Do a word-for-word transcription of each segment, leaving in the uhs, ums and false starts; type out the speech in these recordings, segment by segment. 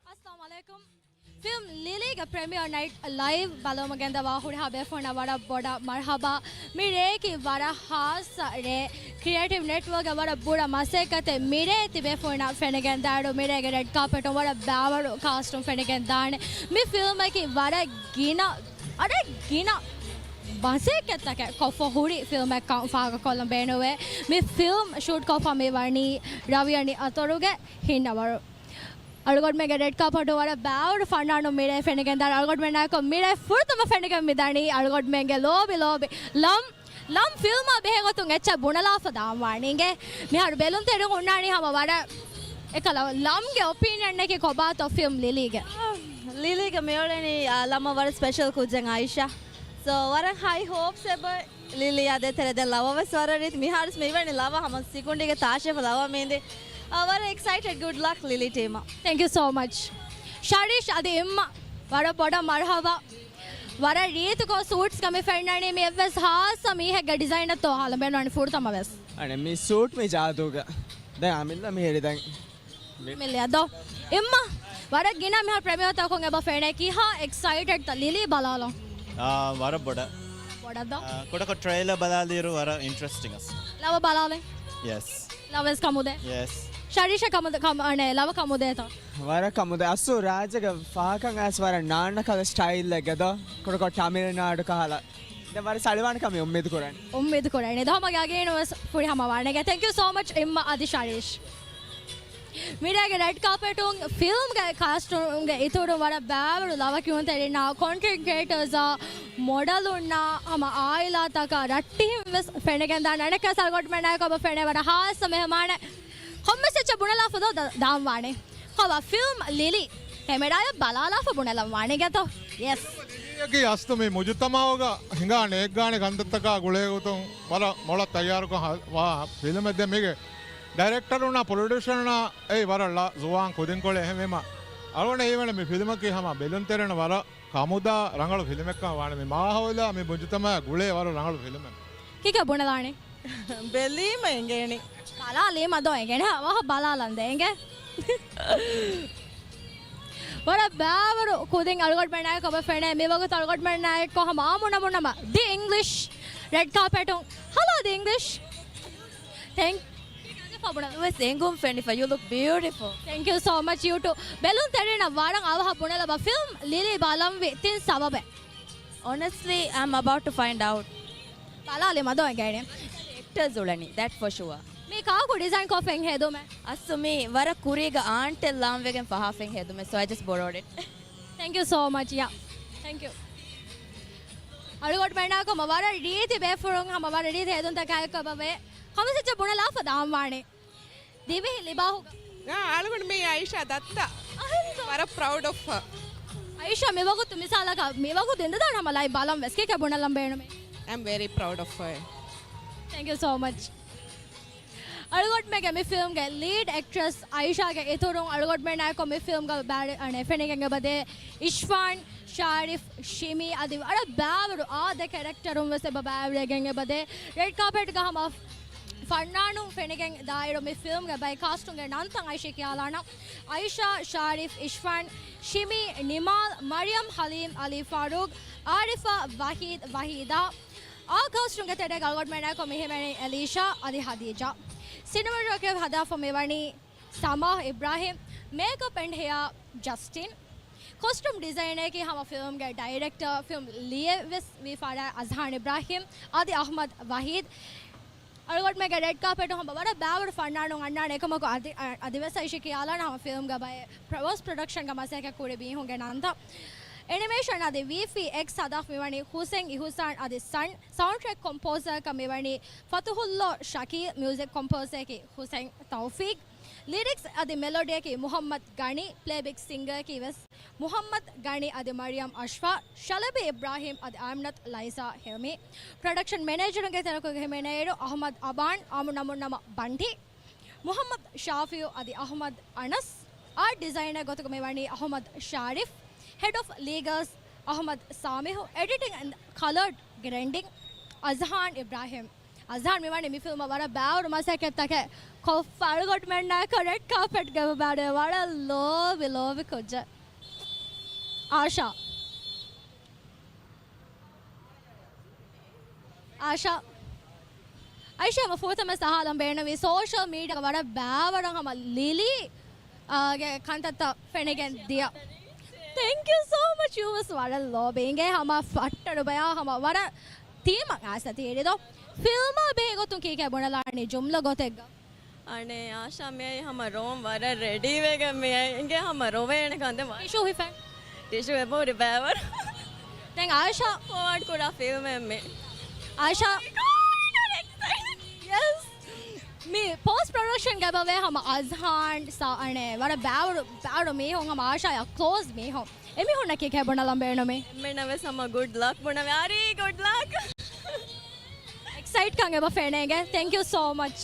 އައްސަލާމު ޢަލައިކުމް. ފިލްމް ލިލީގެ ޕްރެމިއަރ ނައިޓް ލައިވް ބަލަމުގެންދަވާ ހުރިހާ ބޭފުޅުންނަށް ވަރަށް ބޮޑަށް މަރްޙަބާ. މި ރެއަކީ ވަރަށް ހާއްސަ ރެ. ކްރިއޭޓިވް ނެޓްވަރކްގެ ވަރަށް ބުރަ މަސައްކަތެއް މި ރޭ ތިބޭފުޅުންނަށް ފެނިގެންދާއިރު، މި ރޭގެ ރެޑް ކާޕެޓުން ވަރަށް ބާވަރު ކާސްޓުން ފެނިގެންދާނެ. މި ފިލްމަކީ ވަރަށް ގިނަ، ވަރަށް ގިނަ މަސައްކަތްތަކެއް ކޮށްފަ ހުރި ފިލްމެއްކަން ފާހަގަކޮށްލަން ބޭނުވޭ. މި ފިލްމް ޝޫޓް ކޮށްފަ މި ވަނީ ރަވިޔަނި އަތޮޅުގެ ހިންނަވަރު. އަޅުގަނޑުމެންގެ ރެޑް ކާޕެޓު ވަރަށް ބާވަރު ފަންނާނު މިރޭ ފެނިގެންދާނެ. އަޅުގަނޑުމެންނާއެކު މިރޭ ފުރަތަމަ ފެނިގެން މިދަނީ އަޅުގަނޑުމެންގެ ލޯބި ލޯބި ލަމް. ލަމް ފިލްމާ ބެހޭގޮތުން އެއްޗެއް ބުނެލާފަ ދާން ވާނީ އިނގޭ. މިހާރު ބެލުންތެރިން ހުންނާނީ ހަމަ ވަރަށް އެކަލަ. ލަމްގެ އޮޕީނިއަންއަކީ ކޮބާތޯ ފިލްމް ލިލީގެ؟ ލިލީގެ މިއުޅެނީ، އާ، ލަމަށް ވަރަށް ސްޕެޝަލް ކުއްޖެއް އައިޝާ. ސޯ، ވަރަށް ހައި ހޯޕްސް އެބަ ލިލީ އާ ދޭތެރޭ ދެން ލަވަ ވެސް ވަރަށް ރީތި. މިހާރުސް މިވަނީ ލަވަ ހަމަ ސިކުނޑީގެ ތާށޭފަ ލަވަ މީނދި. އާ، ވަރަށް އެކްސައިޓެޑް. ގުޑް ލަކް ލިލީ ޓީމަށް. ތެންކް ޔޫ ސޯ މަޗް. ޝަރީޝް އަދި އިއްމަ ވަރަށް ބޮޑަށް މަރްޙަބާ. ވަރަށް ރީތިކޮށް ސޫޓްސްގަ މި ފެންނަނީ މި އެއްވެސް ހާއްސަ މީހެއްގެ ޑިޒައިނަށްތޯ ހާލަނބެން ވަނީ ފުރަތަމަ ވެސް. އަނެ މި ސޫޓް މި ޖާދޫގަ. ދެން އަމިއްލަ މިހިރި ދެން. މި ލިޔަދޯ. އިއްމަ، ވަރަށް ގިނަ މިހާރު ޕްރެމިއާތަކުން އެބަ ފެނޭ ކިހާ އެކްސައިޓެޑްތަ ލިލީ ބަލާލަން؟ އާ، ވަރަށް ބޮޑަށް. ބޮޑަށްދޯ؟ އާ، ކުޑަކޮށް ޓްރެއިލަރ ބަލާލިއިރު ވަރަށް އިންޓްރެސްޓިން އަސް. ލަވަ ބަލާލަން؟ ޔެސް. ލަވަ ވެސް ކަމުދޭ؟ ޔެސް. ޝަރީޝަ ކަމުދޭ، ކަމު، އަނެ، ލަވަ ކަމުދޭތަ؟ ވަރަށް ކަމުދޭ. އަސްލު ރާޖެގެ ފާކަން އަސް ވަރަށް ނާންނަ ކަލަ ސްޓައިލްއެއްގެ ދޯ. ކުޑަކޮށް ތަމިލްނާޑު ކަހަލަ. ދެން ވަރަށް ސަޅިވާނެ ކަމެއް އުއްމީދު ކުރަން. އުއްމީދު ކުރަނީ. ދޯ ހަމަ ގާގީނު ވެސް ފުރިހަމަ ވާނެގެ. ތެންކް ޔޫ ސޯ މަޗް އިއްމަ އަދި ޝަރީޝް. މިރޭގެ ރެޑް ކާޕެޓުން ފިލްމްގެ ކާސްޓުންގެ އިތުރުން ވަރަށް ބާވަރު ލަވަ ކިޔުންތެރިންނާ، ކޮންޓެންޓް ކްރިއޭޓަރސްއާ، މޮޑަލުންނާ ހަމަ އާއިލާތަކާ ރައްޓެހިން ވެސް ފެނިގެންދާނެ. އަނެއްކާ އަޅުގަނޑުމެންނާއެކު އެބަ ފެނޭ ވަރަށް ހާއްސަ މެހެމާނެއް. ކޮންމެސް އެއްޗެއް ބުނެލާފަ ދޯ ދ-، ދާން ވާނެ. ކޮބާ ފިލްމް ލިލީ ކެމެރާއަށް ބަލާލާފަ ބުނެލަން ވާނެ ގެތޯ؟ ޔެސް. އަސްތު މި މުޖުތަމަޢުގަ ހިނގާ ނޭއްގާނެ ކަންތައްތަކާ ގުޅޭގޮތުން ވަރަށް މޮޅަށް ތައްޔާރުކޮށް ހަ-، ވާ ފިލްމެއް. ދެން މީގެ ޑައިރެކްޓަރުންނާ ޕްރޮޑިއުސަރުންނާ އެއީ ވަރަށް ލަ-، ޒުވާން ކުދިންކޮޅެއް. އެހެންވީމަ އަޅުގަނޑަށް ހީވަނީ މި ފިލްމަކީ ހަމަ ބެލުންތެރެން ވަރަށް ކަމުދާ ރަނގަޅު ފިލްމެއްކަން ވާނެ. މި މާހައުލާ މި މުޖުތަމަޢާ ގުޅޭ ވަރަށް ރަނގަޅު ފިލްމެއް. ކިކޭ ބުނެލާނެ؟ ބެލީމަ އެނގޭނެ. ބަލާލީމަ ދޯ އެނގޭނެ. ވަހަށް ބަލާލަން ދޭ އެނގޭ. ވަރަށް ބާވަރު ކުދިން އަޅުގަނޑުމެންނާއެކު އެބަ ފެނޭ. މިވަގުތު އަޅުގަނޑުމެންނާއެކު ހަމަ އާއްމު ނަމޫނަ ދި އިންގްލިޝް ރެޑް ކާޕެޓުން. ހަލޯ ދި އިންގްލިޝް. ތެންކް ވެސް އެނގުން ފެނިފަ. You look beautiful. ތެންކް ޔޫ ސޯ މަޗް ޔޫ ޓޫ. ބެލުންތެރިންނަށް ވަރަށް އަވަހަށް ބުނެލަބަ ފިލްމް ލިލީ ބަލަންވީ ތިން ސަބަބެއް. Honestly, I'm about to find out. ބަލާލި މަދޯ އެނގޭނެ. އެކްޓަރސް އުޅެނީ, that for sure. މީ ކާކު ޑިޒައިން ކޮށްފަ ހެދުމެއް؟ އަސްލު މީ ވަރަށް ކުރީގަ އާންޓެއް ލާންވެގެން ފަހާފަ ހެދުމެއް. So I just borrowed it. Thank you so much. Yeah. Thank you. އަޅުގަޑުމެންނާ ކަމަށް ވަރަށް ރީތި ބޭފުޅުން ހަމަ ވަރަށް ރީތި ހެދުންތަކާއެކު އެބަވޭ. ކޮންމެސް އެއްޗެއް ބުނެލާފަ ދާން ވާނެ. ދިވެހި ލިބާހުގަ. އާ، އަޅުގަނޑު މީ އައިޝާ ދައްތަ. އަހަރެން ދޯ. ވަރަށް proud of her. އައިޝާ މިވަގުތު މިސާލަކަށް މިވަގުތު އިނދެދާނެ ހަމަ ލައިވް ބަލަން ވެސް. ކީކޭ ބުނެލަން ބޭނުމޭ. I'm very proud of her. Thank you so much. އަޅުގަޑުމެންގެ މި ފިލްމްގެ ލީޑް އެކްޓްރެސް އައިޝާގެ އިތުރުން އަޅުގަޑުމެންނާއެކު މި ފިލްމްގަ ބައި-، އަނެ، ފެނިގެން އެބަދޭ އިޝްފާން، ޝާރިފް، ޝިމީ އަދި ވަރަށް ބާވަރު އާދެ ކެރެކްޓަރުން ވެސް އެބަ ބައިވެރިގެން އެބަދޭ. ރެޑް ކާޕެޓްގަ ހަމަ ފަންނާނުން ފެނިގެން ދާއިރު މި ފިލްމްގެ ބައި ކާސްޓުންގެ ނަންތައް އައިޝަ ކިޔާލާނަން. އައިޝާ، ޝާރިފް، އިޝްފާން، ޝިމީ، ނިމާލް، މަރިޔަމް، ހަލީމް، އަލީ ފާރޫޤް، އާރިފާ، ވަހީދް، ވަހީދާ. އާ ކާސްޓުންގެ ތެރޭގަ އަޅުގަޑުމެންނާއެކު މި ހިމެނޭ އެލީޝާ އަދި ހަދީޖާ. ސިނެމަޓޮގްރާފީ ހަދާފަ މިވަނީ ސަމާހް އިބްރާހިމް، މޭކަޕް އެންޑް ހެއާ ޖަސްޓިން، ކޮސްޓުމް ޑިޒައިނަރަކީ ހަމަ ފިލްމްގެ ޑައިރެކްޓަރ، ފިލްމް ލިޔެވެސް ވީ ފަރާތް އަޒްހާން އިބްރާހިމް އަދި އަޙްމަދު ވަހީދް. އަޅުގަޑުމެންގެ ރެޑް ކާޕެޓު ހަމަ ވަރަށް ބާވަރު ފަންނާނުން އަންނާނެ. އެކަމަކު އަދި، އަ، އަދިވެސް އައިޝަ ކިޔާލާނަ ހަމަ ފިލްމްގަ ބައެއް ޕޯސްޓް ޕްރޮޑަކްޝަންގަ މަސައްކަތް ކުރި މީހުންގެ ނަންތައް. އެނިމޭޝަން އަދި ވީއެފްއެކްސް ހަދާފަ މިވަނީ ހުސެން އިހުސާން އަދި ސަން. ސައުންޑް ޓްރެކް ކޮމްޕޯޒަރކަ މިވަނީ ފަތުހުﷲ ޝަކީލް، މިއުޒިކް ކޮމްޕޯޒަރަކީ ހުސެން ތައުފީޤް. ލިރިކްސް އަދި މެލޮޑީއަކީ މުޙައްމަދު ގަނީ، ޕްލޭބެކް ސިންގަރަކީ ވެސް މުޙައްމަދު ގަނީ އަދި މަރިޔަމް އަޝްފާ، ޝަލަބީ އިބްރާހިމް އަދި އާމިނަތު ލައިސާ ހިލްމީ. ޕްރޮޑަކްޝަން މެނޭޖަރުންގެ ތެރެއަކުގަ ހިމެނޭއިރު އަޙްމަދު އަބާން، އާއްމު ނަމޫނަ ނަމަ ބަންޑި، މުޙައްމަދު ޝާފިއު އަދި އަޙްމަދު އަނަސް. އާޓް ޑިޒައިނަރ ގޮތުގަ މިވަނީ އަޙްމަދު ޝާރިފް. ހެޑް އޮފް ލީގަލްސް އަޙްމަދު ސާމިޙު، އެޑިޓިން އެންޑް ކަލަރ ގްރޭޑިން އަޒްހާން އިބްރާހިމް. އަޒްހާން މިވަނީ މި ފިލްމަށް ވަރަށް ބާވަރު މަސައްކަތްތަކެއް ކޮށްފަ އަޅުގަނޑުމެންނާއެކު ރެޑް ކާޕެޓްގަ ބާރޭ. ވަރަށް ލޯބި ލޯބި ކުއްޖެއް. އާޝާ. އާޝާ. އައިޝާ ހަމަ ފުރަތަމަ ސަހާލަން ބޭނުންވީ ސޯޝަލް މީޑިއާގަ ވަރަށް ބާވަރަށް ހަމަ ލިލީ، އާ، ގެ ކަންތައްތައް ފެނިގެން ދިޔަ. ތެންކް ޔޫ ސޯ މަޗް. ޔޫވެސް ވަރަށް ލޯބި އިނގޭ ހަމަ ފައްޓަރު ބަޔާ ހަމަ ވަރަށް ތީމަށް އާސަ ތީރިދޯ. ފިލްމާ ބެހޭ ގޮތުން ކީކޭ ބުނެލާނީ ޖުމްލަ ގޮތެއްގަ؟ އަނެއް އާޝާ މިއައީ ހަމަ ރޯން ވަރަށް ރެޑީވެގެން މިއައީ. އިނގޭ ހަމަ ރޮވޭނެ ކަންދެ ވާ. ޓިޝޫ ހިފެން. ޓިޝޫ އެބަހުރި ބައިވަރު. ދެން އާޝާ. ފޯވާޑް ކުރާ ފިލްމެއް މި. އާޝާ. ޔެސް. މި ޕޯސްޓް ޕްރޮޑަކްޝަން ގެ ބަވޭ ހަމަ އަޒްހާން ސާ އަނެއް ވަރަށް ބާވަރު، ބާވަރު މީހުން ހަމަ އާޝާޔާ ކްލޯސް މީހުން. އެމީހުންނަކީ ކޭ ބުނަލަން ބޭނުމީ. އެންމެނަށް ވެސް ހަމަ ގުޑް ލަކް ބުނަވެ. އަރީ ގުޑް ލަކް. އެކްސައިޓްކަން އެބަ ފެނޭގެ. ތެންކް ޔޫ ސޯ މަޗް.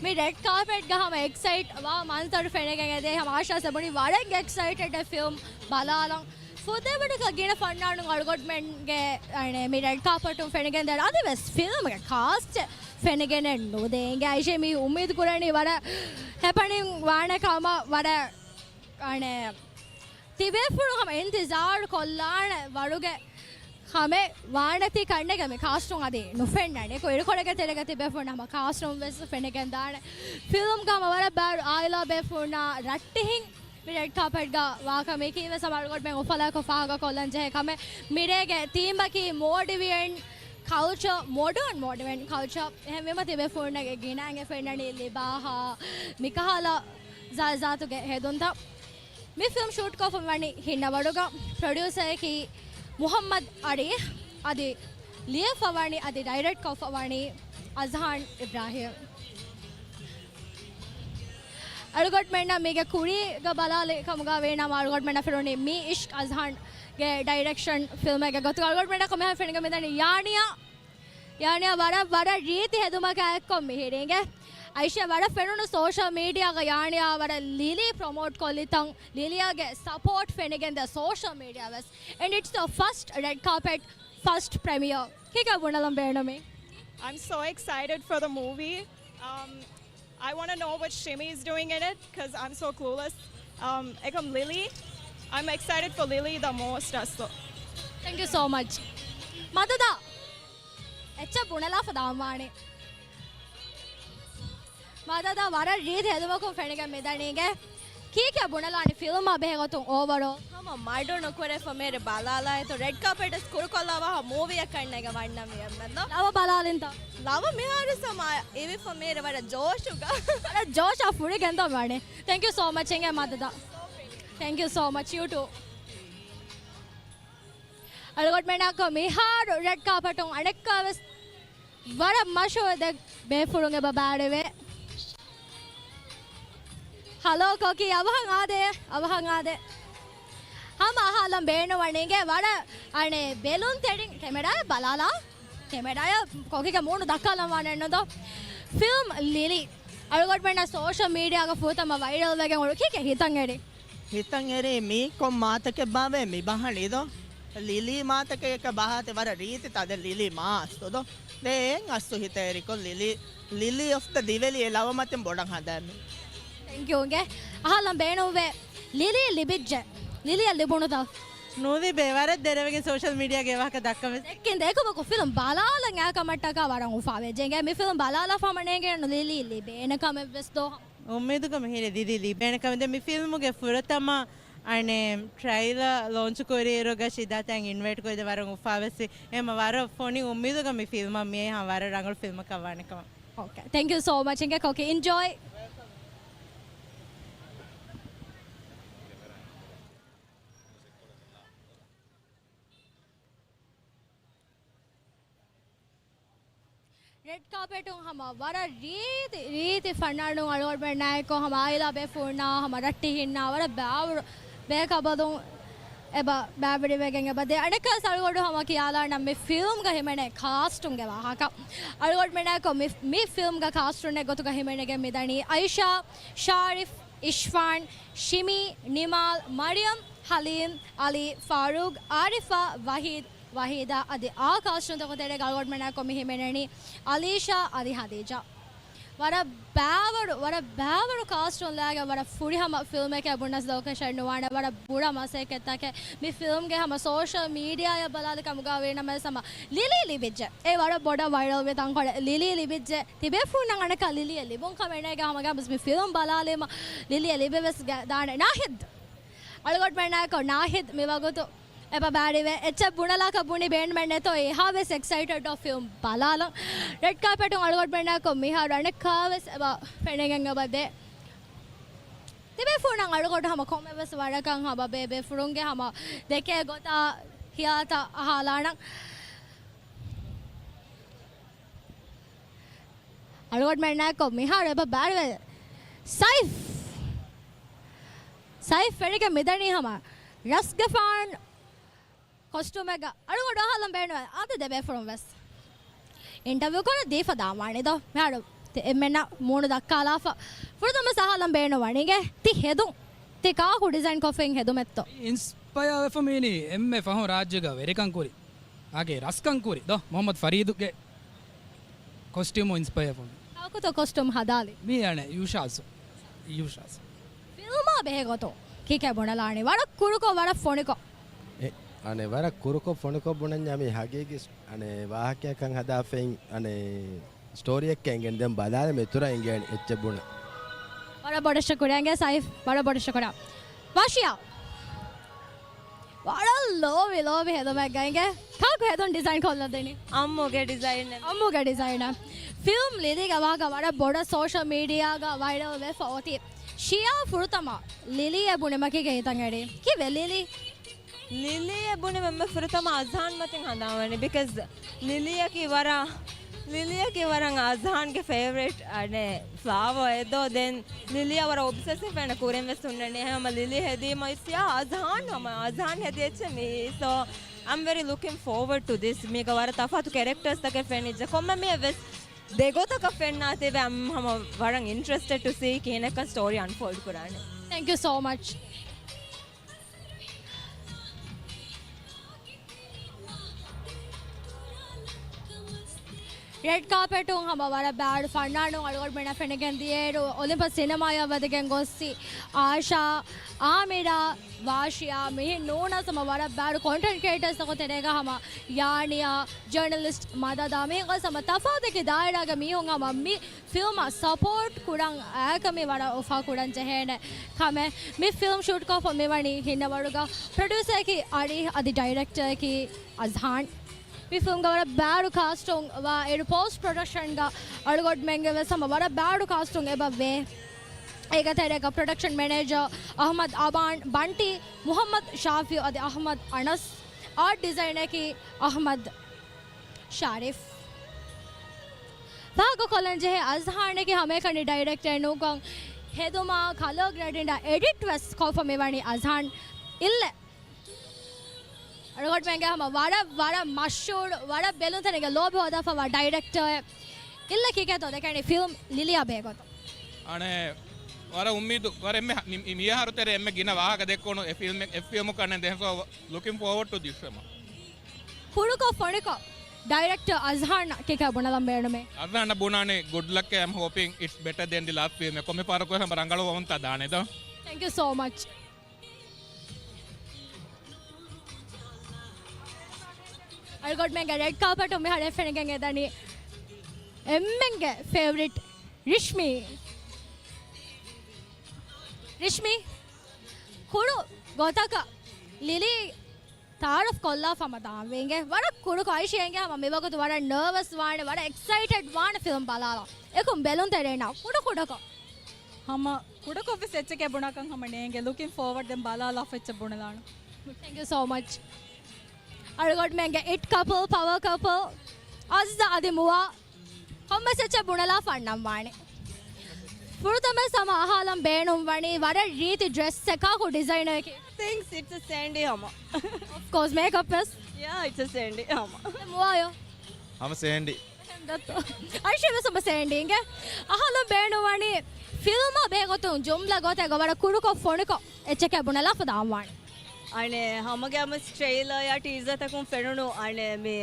މި ރެޑް ކާޕެޓްގަ ހަމަ އެކްސައިޓް ވާ މަންޒަރު ފެނިގެން އެދޭ. ހަމަ އާޝާ ސަބުނި ވަރަށް އެކްސައިޓެޑް އެ ފިލްމް ބަލާލަން. ފުދޭވަރަކަށް ގިނަ ފަންނާނުން އަޅުގަނޑުމެންގެ، އަނެ، މި ރެޑް ކާޕެޓުން ފެނިގެން ދާނެ. އަދިވެސް ފިލްމްގެ ކާސްޓް ފެނިގެނެއް ނުދޭ. އިނގޭ އައިޝޭ މި އުއްމީދު ކުރަނީ ވަރަށް ހެޕަނިން ވާނެ ކަމަށް ވަރަށް، އަނެ، ތިބޭފުޅުން ހަމަ އިންތިޒާރު ކޮށްލާނެ ވަރުގެ ހަމެއް ވާނެތީ ކަންނޭނގެ މި ކާސްޓުން އަދި ނުފެންނަނީ. އެކު އިރުކޮޅެއްގެ ތެރޭގަ ތިބޭފުޅުން ހަމަ ކާސްޓުން ވެސް ފެނިގެން ދާނެ. ފިލްމްގަ ހަމަ ވަރަށް ބާރު އާއިލާ ބޭފުޅުންނާ ރައްޓެހިން މި ރެޑް ކާޕެޓްގަ ވާކަމީ ކީވެސް ހަމަ އަޅުގަނޑުމެން އުފަލާކޮށް ފާހަގަކޮށްލަން ޖެހޭ ކަމެއް. މިރޭގެ ތީމަކީ މޯޑިވިއަން ކަލްޗަ، މޮޑަން މޯޑިވިއަން ކަލްޗަ. އެހެންވީމަ ތިބޭފުޅުންނަށް ގިނައިން އެ ފެންނަނީ ލިބާހާ މިކަހަލަ ޒާތްޒާތުގެ ހެދުންތައް. މި ފިލްމް ޝޫޓްކޮށްފަ ވަނީ ހިންނަވަޑުގަ. ޕްރޮޑިއުސަރަކީ މުޙައްމަދު އަރީ. އަދި ލިޔެފަ ވަނީ އަދި ޑައިރެކްޓްކޮށްފަ ވަނީ އަޒްހާން އިބްރާހިމް. އަޅުގަނޑުމެންނަށް މީގެ ކުރީގަ ބަލާލި ކަމުގަ ވީނަމަ އަޅުގަނޑުމެންނަށް ފެނުނީ މި އިޝްޤް އަޒްހާންގެ ޑައިރެކްޝަން ފިލްމެއްގެ ގޮތުގަ. އަޅުގަނޑުމެންނަށް ކޮމެހަ ފެނިގެން މިދަނީ ޔާނިޔާ. ޔާނިޔާ ވަރަށް، ވަރަށް ރީތި ހެދުމަކާ އެއްކޮށް މިހިރީގެ. އައިޝާ ވަރަށް ފެނުނު ސޯޝަލް މީޑިއާގަ ޔާނިޔާ ވަރަށް ލިލީ ޕްރޮމޯޓް ކޮށްލި ތަން، ލިލިޔާގެ ސަޕޯޓް ފެނިގެންދޭ ސޯޝަލް މީޑިއާ ވެސް. And it's the first red carpet, first premiere. ކީކޭ ބުނެލަން ބޭނުމީ؟ I'm so excited for the movie. Um, I want to know what Shimi is doing in it because I'm so clueless. Um, އެކަމް ލިލީ, I'm excited for Lily the most. އަސްލު. Thank you so much. މަދަދާ. އެއްޗެއް ބުނެލާފަ ދާންވާނެ. މަދަދާ ވަރަށް ރީތި ހެދުމަކުން ފެނިގެން މިދަނީގެ. ކީކޭ ބުނެލާނެ ފިލްމާ ބެހޭ ގޮތުން އޯވަރޯލް؟ ހަމަ މަޑު ނުކުރެފަ މޭރެ ބަލާލާއިތު ރެޑް ކާޕެޓް ވެސް ކުރުކޮށްލާވާ މޫވީއެއް ކަންނޭނގެ ވަންނަ މި އެންމެންދޯ. ލަވަ ބަލާލިންތަ؟ ލަވަ މިހާރު ސަމާ އިވިފަ މޭރެ ވަރަށް ޖޯޝުގަ. ވަރަށް ޖޯޝާ ފުރިގެންދޯ ވާނެ. Thank you so much އިނގޭ މަދަދާ. Thank you so much, you too. އަޅުގަނޑުމެންނާކޮ މިހާރު ރެޑް ކާޕެޓުން އަނެއްކާވެސް ވަރަށް މަޝްހޫރު ދެ ބޭފުޅުން އެބަ ބާރެވޭ. ހަލޯ ކޮކީ، އަވަހަށް އާދޭ، އަވަހަށް އާދޭ. ހަމަ އަހާލަން ބޭނުންވަނީގެ ވަރަށް އަނެއް ބެލުން ތެރިން ކެމެރާއަށް ބަލާލާ. ކެމެރާއަށް ކޮކީގެ މޫނު ދައްކާލަން ވާނެ ނުދޯ. ފިލްމް ލިލީ އަޅުގަނޑުމެންނަށް ސޯޝަލް މީޑިއާގަ ފުރަތަމަ ވައިރަލް ވެގެން އުޅު ކީކޭ ހިތަށް އެރީ؟ ހިތަށް އެރީ މީ ކޮން މާތަކެއް ބާވޭ މި ބަހަނީ ދޯ؟ ލިލީ މާތަކެއް އެކަ ބަހާތި ވަރަށް ރީތި ތާ ދެ ލިލީ މާ އަސްތު ދޯ؟ ދެ އެން އަސްތު ހިތަށް އެރިކޮށް ލިލީ، ލިލީ އޮފް ދަ ދިވެލި އެ ލަވަ މަތިން ބޮޑަށް ހަނދާން މި. ތެންކް ޔޫ އިނގޭ. އަހާލަން ބޭނުންވޭ ލިލީ ލިބިއްޖެ. ލިލީއަށް ލިބުނުތަ؟ ނުލިބޭ. ވަރަށް ދެރަވެގެން ސޯޝަލް މީޑިއާގެ އެވާހަކަ ދައްކަމެސް. ދެއްކިން ދޭކުމަކު ފިލްމް ބަލާލަން އާ ކަމަށްޓަކާ ވަރަށް އުފާވެއްޖެ އިނގޭ. މި ފިލްމް ބަލާލާފަ ހަމަ ނޭނގޭނު ލިލީ ލިބޭނެ ކަމެއްވެސް ދޯ؟ އުއްމީދުކަމެއް ހިރެ ދިދި ލިބޭނެ ކަމެއް. ދެން މި ފިލްމުގެ ފުރަތަމަ އަނެއް ޓްރެއިލަރ ލޯންޗު ކުރިއިރުގަ ޝިދާތައް އިންވައިޓް ކުރި ދެން ވަރަށް އުފާވެސް އެމަ ވަރަށް ފޮނި އުއްމީދުގަ މި ފިލްމަށް މިއައީ ހަމަ ވަރަށް ރަނގަޅު ފިލްމަކަށް ވާނެ ކަމަށް. އޯކޭ. ތެންކް ޔޫ ސޯ މަޗް އިނގޭ ކޮކީ. އިންޖޯއި. ރެޑް ކާޕެޓުން ހަމަ ވަރަށް ރީތި، ރީތި ފަންނާނުން އަޅުގަނޑުމެންނާއެކު ހަމަ އާއިލާ ބޭފުޅުންނާ ހަމަ ރައްޓެހިންނާ ވަރަށް ބާވަރު ބޭކަބަލުން އެބަ ބައިވެރިވެގެން އެބަ ދޭ. އަނެއްކާ ސަޅުގަޑު ހަމަ ކިޔާލާނަން މި ފިލްމްގަ ހިމެނޭ ކާސްޓުންގެ ވާހަކަ. އަޅުގަނޑުމެންނާއެކު މި، މި ފިލްމްގަ ކާސްޓުންގެ ގޮތުގަ ހިމެނިގެން މިދަނީ އައިޝާ، ޝާރިފް، އިޝްފާން، ޝިމީ، ނިމާލް، މަރިޔަމް، ހަލީމް، އަލީ، ފާރޫގް، އާރިފާ، ވަހީދް، ވަހީދާ އަދި އާ ކާސްޓުންތަކުން ތެރޭގަ އަޅުގަނޑުމެންނާއެކު މި ހިމެނެނީ އަލީޝާ އަދި ހަދީޖާ. ވަރަށް ބާވަރު، ވަރަށް ބާވަރު ކާސްޓުން ލާގެ ވަރަށް ފުރިހަމަ ފިލްމެކޭ ބުނަސް ލޯކޭޝަން ނުވާނެ. ވަރަށް ބުރަ މަސައްކަތްތަކެއް މި ފިލްމްގެ ހަމަ ސޯޝަލް މީޑިއާއަށް ބަލާލި ކަމުގަ ވީނަމަވެސް ހަމަ ލިލީ ލިބިއްޖެ. އެ ވަރަށް ބޮޑަށް ވައިރަލް ވި ތަންކޮޅެއް ލިލީ ލިބިއްޖެ. ތިބޭފުޅުންނަށް އަނެއްކާ ލިލީއަށް ލިބުން ކަމެއް ނޭގެ ހަމަގައިމުވެސް މި ފިލްމް ބަލާލީމަ ލިލީއަށް ލިބެވެސް ގަ-، ދާނެ. ނާހިދް. އަޅުގަނޑުމެންނާއެކު ނާހިދް މިވަގުތު އެބަ ބާރިވެ އެއްޗެއް ބުނެލާކަށް ބުނި ބޭނުމެއް ނެތޯ އެހާވެސް އެކްސައިޓެޑް އޮފް ފިލްމް ބަލާލަން. ރެޑް ކާޕެޓުން އަޅުގަނޑުމެންނާއެކު މިހާރު އަނެއްކާވެސް އެބަ ފެނިގެން އެބަ ދޭ. ތިބޭފުޅުންނަށް އަޅުގަނޑު ހަމަ ކޮންމެވެސް ވަރަކަށް ހަމަ ބޭބޭފުޅުންގެ ހަމަ ދެކޭ ގޮތާ ހިޔާތައް އަހާލާނަން. އަޅުގަނޑުމެންނާއެކު މިހާރު އެބަ ބާރުވެ ސައިފް. ސައިފް ފެނިގެން މިދަނީ ހަމަ ރަސްގެފާން ކޮސްޓޫމެއްގަ. އަޅުގަނޑު އަހާލަން ބޭނުންވޭ އަދި ދެބޭފުޅުން ވެސް އިންޓަވިއު ކުރަން ދީފަ ދާންވާނެ ދޯ. މިހާރު ތި އެންމެންނަށް މޫނު ދައްކާލާފަ. ފުރަތަމަ އަހާލަން ބޭނުންވަނީ އިނގޭ ތި ހެދުން. ތި ކާކު ޑިޒައިން ކޮށްފައިން ހެދުމެއްތޯ؟ އިންސްޕަޔާ ވެފަ މީނީ އެންމެ ފަހުން ރާއްޖޭގަ ވެރިކަން ކުރި. އާގެ ރަސްކަން ކުރި ދޯ މުހައްމަދު ފަރީދުގެ ކޮސްޓިއުމު އިންސްޕަޔާ ފުން. ކާކުތޯ ކޮސްޓިއުމް ހަދާލި؟ މީ އަނެ ޔޫޝާސް. ޔޫޝާސް. ފިލްމާ ބެހޭ ގޮތުން ކީކޭ ބުނެލާނީ؟ ވަރަށް ކުރުކޮށް، ވަރަށް ފޮނިކޮށް. އެ، އަނެ ވަރަށް ކުރުކޮށް ފޮނިކޮށް ބުނަންޏާ މީ ހަގީގީ އަނެ ވާހަކައަކަށް ހަދާފައި އަނެ ސްޓޯރީއެއްކަ އިނގެން ދެން ބަލާލަ މިތުރަ އިނގޭނެ އެއްޗެއް ބުނަ. ވަރަށް ބޮޑަށް ޝުކުރިއްޔާ އިނގޭ ސައިފް، ވަރަށް ބޮޑަށް ޝުކުރިއްޔާ. ވާޝިޔާ. ވަރަށް ލޯބި، ލޯބި ހެދުމެއްގަ އިނގޭ. ކާކު ހެދުން ޑިޒައިން ކޮށްލަދެނީ؟ އައްމުގެ ޑިޒައިން. އައްމުގެ ޑިޒައިނަށް. ފިލްމް ލިލީގެ ވާހަކަ ވަރަށް ބޮޑަށް ސޯޝަލް މީޑިއާގަ ވައިރަލް ވެފަ އޮތީ. ޝިޔާ ފުރަތަމަ ލިލީއޭ ބުނި މަކީގެ ހިތަށް އެރީ. ކީއްވެ ލިލީ؟ ލިލީއޭ ބުނި އެންމެ ފުރަތަމަ އަޒްހާން މަތިން ހަނދާންވަނީ. ބިކޮޒް ލިލީއަކީ ވަރަށް، ލިލީއަކީ ވަރަށް އަޒްހާންގެ ފޭވަރިޓް އަނެ ފްލާވާ އެއް ދޯ. ދެން ލިލީއަށް ވަރަށް އޮބްސެސް ވެފަ އޭނަ ކުރިން ވެސް ހުންނަނީ. ހަމަ ލިލީ ހެދީމަ އިސް ޔާ އަޒްހާން ހަމަ އަޒްހާން ހެދި އެއްޗެއް މީ. So I'm very looking forward to this. މީގަ ވަރަށް ތަފާތު ކެރެކްޓާސްތަކެއް ފެނިއްޖެ. ކޮންމެ މީހެއް ވެސް ދެގޮތަކަށް ފެންނާތީވެ އަމް ހަމަ ވަރަށް އިންޓްރެސްޓެޑް ޓު ސީ ކިހިނެއްކަން ސްޓޯރީ އަންފޯލްޑް ކުރާނެ. Thank you so much. ރެޑް ކާޕެޓުން ހަމަ ވަރަށް ބާރު ފަންނާނުން އަޅުގަނޑުމެންނަށް ފެނިގެން ދިޔައިރު، އޮލިމްޕަސް ސިނަމާޔަށް ވަދެގެން ގޮއްސި އާޝާ، އާމިރާ، ވާޝިޔާ މިހިން ނޫނަސް ހަމަ ވަރަށް ބާރު ކޮންޓެންޓް ކްރިއޭޓާސްތަކުން ތެރޭގަ ހަމަ ޔާނިޔާ، ޖަރނަލިސްޓް މަދަދާ މިހިން ގޮސް ހަމަ ތަފާތު ދާއިރާގެ މީހުން ހަމަ މި ފިލްމަށް ސަޕޯޓް ކުރަން އާކަމި ވަރަށް އުފާ ކުރަން ޖެހޭނެ ކަމެއް. މި ފިލްމް ޝޫޓް ކޮށްފަ މިވަނީ ހިންނަވަރުގަ. ޕްރޮޑިއުސަރަކީ އަރީހް އަދި ޑައިރެކްޓަރަކީ އަޒްހާން. މި ފިލްމްގަ ވަރަށް ބާރު ކާސްޓުން ވާ އިރު ޕޯސްޓް ޕްރޮޑަކްޝަންގަ އަޅުގަޑުމެންގެ ވެސް ހަމަ ވަރަށް ބާރު ކާސްޓުން އެބަ ވޭ. އޭގެ ތެރޭގަ ޕްރޮޑަކްޝަން މެނޭޖަރ އަހްމަދު އަބާން، ބަންޓީ، މުހައްމަދު ޝާފިއު އަދި އަހްމަދު އަނަސް، އާޓް ޑިޒައިނަކީ އަހްމަދު ޝާރިފް. ފާހަގަކޮށްލަން ޖެހޭ އަޒްހާނަކީ ހަމައެކަނި ޑައިރެކްޓަރެއް ނޫންކަން، ހެދުމާ، ކަލަރ ގްރޭޑިންއާ އެޑިޓް ވެސް ކޮށްފަ މިވަނީ އަޒްހާން. އިއްލެ އަޅުގަނޑުމެންގެ ހަމަ ވަރަށް، ވަރަށް މަޝްހޫރު، ވަރަށް ބެލުންތެރިންގެ ލޯބި ހޯދާފަވާ ޑައިރެކްޓަރެއް. އިއްލެ ކީކޭތޯ ދެކެނީ ފިލްމް ލިލީއާ ބެހޭގޮތުން؟ އަނެއް ވަރަށް އުއްމީދު، ވަރަށް އެންމެ ހަ-، މި-، މި-، މިއަހަރު ތެރޭ އެންމެ ގިނަ ވާހަކަ ދެއްކުނު އެ ފިލްމެއް، އެ ފިލްމު ކަންނޭނގެ. So looking forward to this film. ކުރުކޮށް ފޮނިކޮށް ޑައިރެކްޓަރ އަޒްހާން ކިކަ ބުނަލަން ބޭނުމޭ. އަޒްހާން ބުނާނެ good luck and I'm hoping it's better than the last film. ކޮންމެ ފަހަރަކު ވެސް ހަމަ ރަނގަޅު ވަމުންތާ ދާނެ ދޯ. Thank you so much. އަޅުގަޑުމެންގެ ރެޑް ކާޕެޓު މިހާރު ފެނިގެން އެދަނީ އެންމެންގެ ފޭވަރިޓް ރިޝްމީ. ރިޝްމީ، ކުރު ގޮތަކަށް ލިލީ ތައާރަފް ކޮށްލާފަ ހަމަ ދާންވީ އިނގޭ. ވަރަށް ކުޑަކޮށް އައިޝީ އިނގޭ ހަމަ މިވަގުތު ވަރަށް ނަރވަސް ވާނެ، ވަރަށް އެކްސައިޓެޑް ވާނެ ފިލްމް ބަލާލަން. އެކު ބެލުންތެރޭންނާ ކުޑަކުޑަކޮށް. ހަމަ ކުޑަކޮށްވެސް އެއްޗެކޭ ބުނާކަން ހަމަ ނޭނގެ. Looking forward ދެން ބަލާލާފަ އެއްޗެއް ބުނެލާނަން. Thank you so much. އަޅުގަޑުމެންގެ އިޓް ކަޕަލް، ޕަވަރ ކަޕަލް، އަޒްޒާ އަދި މުވާ. ކޮންމެސް އެއްޗެއް ބުނެލާފަ އަންނަން ވާނެ. ފުރަތަމަ ހަމަ އަހާލަން ބޭނުން ވަނީ ވަރަށް ރީތި ޑްރެސްއެއް. ކާކު ޑިޒައިނަރަކީ؟ Thanks, it's a Sandy ހަމަ. Of course, މޭކަޕް ވެސް؟ Yeah, it's a Sandy ހަމަ. މުވާޔޯ؟ ހަމަ ސޭންޑީ. އައިޝާ ވެސް އޮބަ ސޭންޑީންގެ އަހަލުން ބޭނުންވަނީ ފިލްމަށް ބެހޭގޮތުން ޖުމްލަ ގޮތެއްގަ ވަރަށް ކުރުކޮށް ފޮނިކޮށް އެއްޗެކޭ ބުނެލާފަ ދާންވާނެ. އަނެއް ހަމަގެ އަމަސް ޓްރެއިލަރ ޔާ ޓީޒަރތަކުން ފެނުނު އަނެއް މި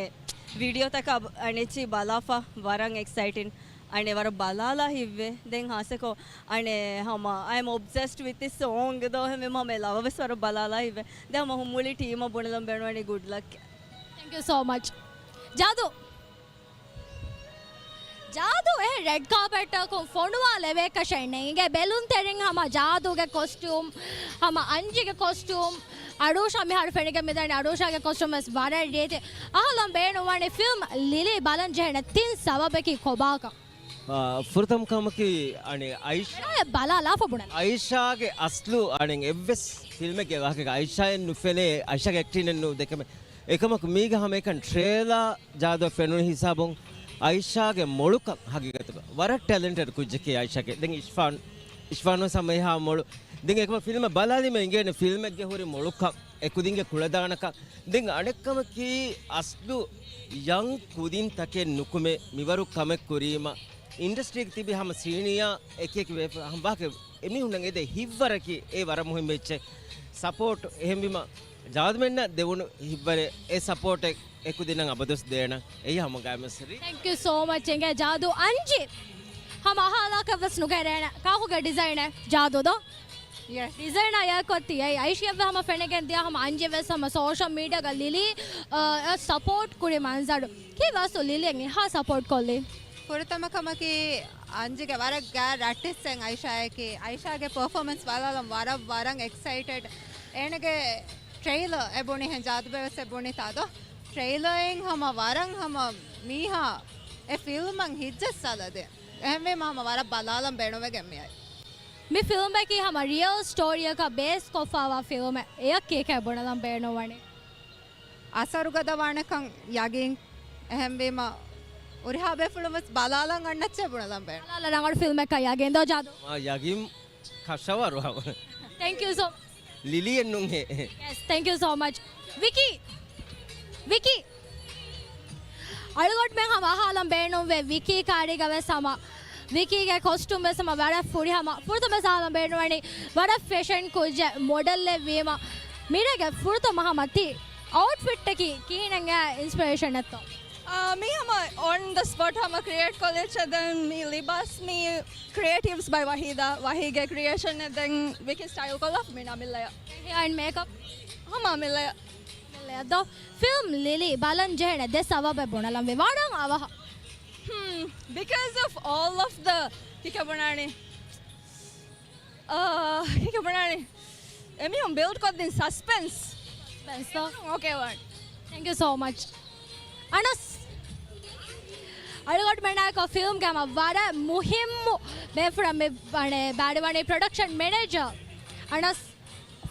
ވީޑިއޯތަކަށް އަނެއްޗި ބަލާފަ ވަރަށް އެކްސައިޓިން. އަނެއް ވަރަށް ބަލާލާ ހިތްވޭ. ދެން ހާސްކޮށް އަނެއް ހަމަ I am obsessed with this song ދޯ ހެމެ ހަމަ ލަވަ ވެސް ވަރަށް ބަލާލާ ހިތްވޭ. ދެން ހަމަ ހުމުޅި ޓީމަށް ބުނެލަން ބޭނުންވަނީ ގުޑް ލަކް. Thank you so much. ޖާދޫ. ޖާދޫ އެ ރެޑް ކާޕެޓްއަކުން ފޮނުވާލެވޭކަށެއް ނޭނގެ. ބެލުންތެރިން ހަމަ ޖާދޫގެ ކޮސްޓިއުމް، ހަމަ އަންޖިގެ ކޮސްޓިއުމް، އަރޫޝާ މިހާރު ފެނިގެން މިދަނީ އަރޫޝާގެ ކޮސްޓިއުމް ވެސް ވަރަށް ރީތި. އަހަލުން ބޭނުންވަނީ ފިލްމް ލިލީ ބަލަން ޖެހޭނެ ތިން ސަބަބަކީ ކޮބާކަން؟ އާ، ފުރަތަމަ ކަމަކީ އަނެއް އައިޝް އޭ ބަލާ ލާފަ ބުނަން. އައިޝާގެ އަސްލު އަނެއް އެއްވެސް ފިލްމެއްގެ ވާހަކަ އައިޝާއެއް ނުފެނޭ، އައިޝާގެ އެކްޓިންއެއް ނުދެކެމެ. އެކަމަކު މީގަ ހަމައެކަން ޓްރޭލާ ޖާދޫ ފެނުނު ހިސާބުން އައިޝާގެ މޮޅުކަން ހަގީގަތުގަ ވަރަށް ޓެލެންޓެޑް ކުއްޖަކީ އައިޝާގެ. ދެން އިޝްފާން، އިޝްފާން ވެސް ހަމަ އެހާ މޮޅު. ދެން އެކަމަ ފިލްމެއް ބަލާލީމަ އިނގޭނެ ފިލްމެއްގެ ހުރި މޮޅުކަން، އެ ކުދިންގެ ކުޅަދާނަކަން. ދެން އަނެއްކަމަކީ އަސްލު ޔަން ކުދިން ތަކެއް ނުކުމެ މިވަރު ކަމެއް ކުރީމަ އިންޑަސްޓްރީގެ ތިބި ހަމަ ސީނިއާ އެކިއެކި ވެ-، ހަމަ ވާހަކަ އެމީހުންނަށް އެދޭ ހިތްވަރަކީ އެ ވަރަށް މުހިއްމު އެއްޗެއް. ސަޕޯޓް އެހެންވީމަ ޖާދޫމެންނަށް ދެވުނު ހިތްވަރެއް އެ ސަޕޯޓެއް އެކުދިންނަށް އަބަދުވެސް ދޭނަން. އެއީ ހަމަ ގާތްމަސްރީ. Thank you so much. އެނގޭ ޖާދޫ އަންޖި ހަމަ އަހާލާކަށް ވެސް ނުގެރޭނެ. ކާކުގެ ޑިޒައިނެއް ޖާދޫ ދޯ؟ ޔެސް. ޑިޒައިނާ ޔާކޮށް ތިޔައީ އައިޝިޔަށް ވެ ހަމަ ފެނިގެން ދިޔަ ހަމަ އަންޖި ވެސް ހަމަ ސޯޝަލް މީޑިއާގަ ލިލީ، އަ، ސަޕޯޓް ކުރި މަންޒަރު. ކީއްވެސް ލިލީއަށް އެހާ ސަޕޯޓް ކޮށްލީ؟ ފުރަތަމަ ކަމަކީ އަންޖިގެ ވަރަށް ގާތް ރައްޓެއްސެއް އައިޝާއަކީ. އައިޝާގެ ޕަރފޯމަންސް ބަލާލަން ވަރަށް ވަރަށް އެކްސައިޓެޑް. އޭނަގެ ޓްރެއިލަރ އެ ބުނިހެން ޖާދޫބެ ވެސް އެ ބުނިތާ ދޯ؟ ޓްރެއިލަރއިން ހަމަ ވަރަށް ހަމަ މީހާ އެ ފިލްމަށް ހިތްޖައްސާލަދޭ. އެހެންވީމަ ހަމަ ވަރަށް ބަލާލަން ބޭނުންވެގެން މިއައީ. މި ފިލްމަކީ ހަމަ ރިއަލް ސްޓޯރީއަކަށް ބޭސް ކޮށްފައިވާ ފިލްމެއް. އެޔަށް ކީކޭ ބުނެލަން ބޭނުންވަނީ؟ އަސަރު ގަދަވާނެކަން ޔަގީން. އެހެންވީމަ ހުރިހާ ބޭފުޅުން ވެސް ބަލާލަން އަންނައްޗޭ ބުނެލަން ބޭނުން. ބަލާލަން ރަނގަޅު ފިލްމެއްކަން ޔަގީން ދޯ ޖާދޫ؟ މާ ޔަގީން ކަށަވަރު ހަމަ. Thank you so ލިލިއެއް ނޫންހޭ. Yes, thank you so much. ވިކީ! ވިކީ! އަޅުގަނޑުމެން ހަމަ އަހާލަން ބޭނުންވޭ ވިކީ ކާރީގަ ވެސް ހަމަ ވިކީގެ ކޮސްޓުމް ވެސް ހަމަ ވަރަށް ފުރިހަމަ. ފުރަތަމަ ވެސް އަހާލަން ބޭނުންވަނީ ވަރަށް ފެޝަން ކުއްޖެއް މޮޑެލްއެއް ވީމަ. މިރޭގެ ފުރަތަމަ ހަމަ ތި އައުޓްފިޓްއަކީ ކިހިނެއް އިންސްޕިރޭޝަން އެއްތޯ؟ އާ، މީ ހަމަ އޮން ދަ ސްޕޮޓް ހަމަ ކްރިއޭޓް ކޮށްލިއްޗެ. ދެން މީ ލިބާސް މީ ކްރިއޭޓިވްސް ބައި ވަހީދާ، ވަހީގެ ކްރިއޭޝަން. ދެން ވިކި ސްޓައިލް ކޮށްލާފަ މި ނަމިއްލަޔަށް. ހެއާ އެންޑް މޭކަޕް؟ ހަމަ އަމިއްލަޔަށް. އަމިއްލަޔަށް ދޯ؟ ފިލްމް ލިލީ ބަލަން ޖެހޭނެ ދެ ސަބަބެއް ބުނަލަންވީ. ވަރަށް އަވަހަށް. ހްމް، because of all of the ކިކަ ބުނާނީ. އާ، ކިކަ ބުނާނީ. އެމީހުން ބިލްޑް ކޮށްދިން ސަސްޕެންސް. ސަސްޕެންސް ދޯ؟ އޯކޭ ވާން. Thank you so much. އަނަސް. އަޅުގަނޑުމެންނާއެކު ފިލްމްގެ ހަމަ ވަރަށް މުހިއްމު ބޭފުޅަށް މި ވަނެ ބާރިވަނީ ޕްރޮޑަކްޝަން މެނޭޖަރ. އަނަސް،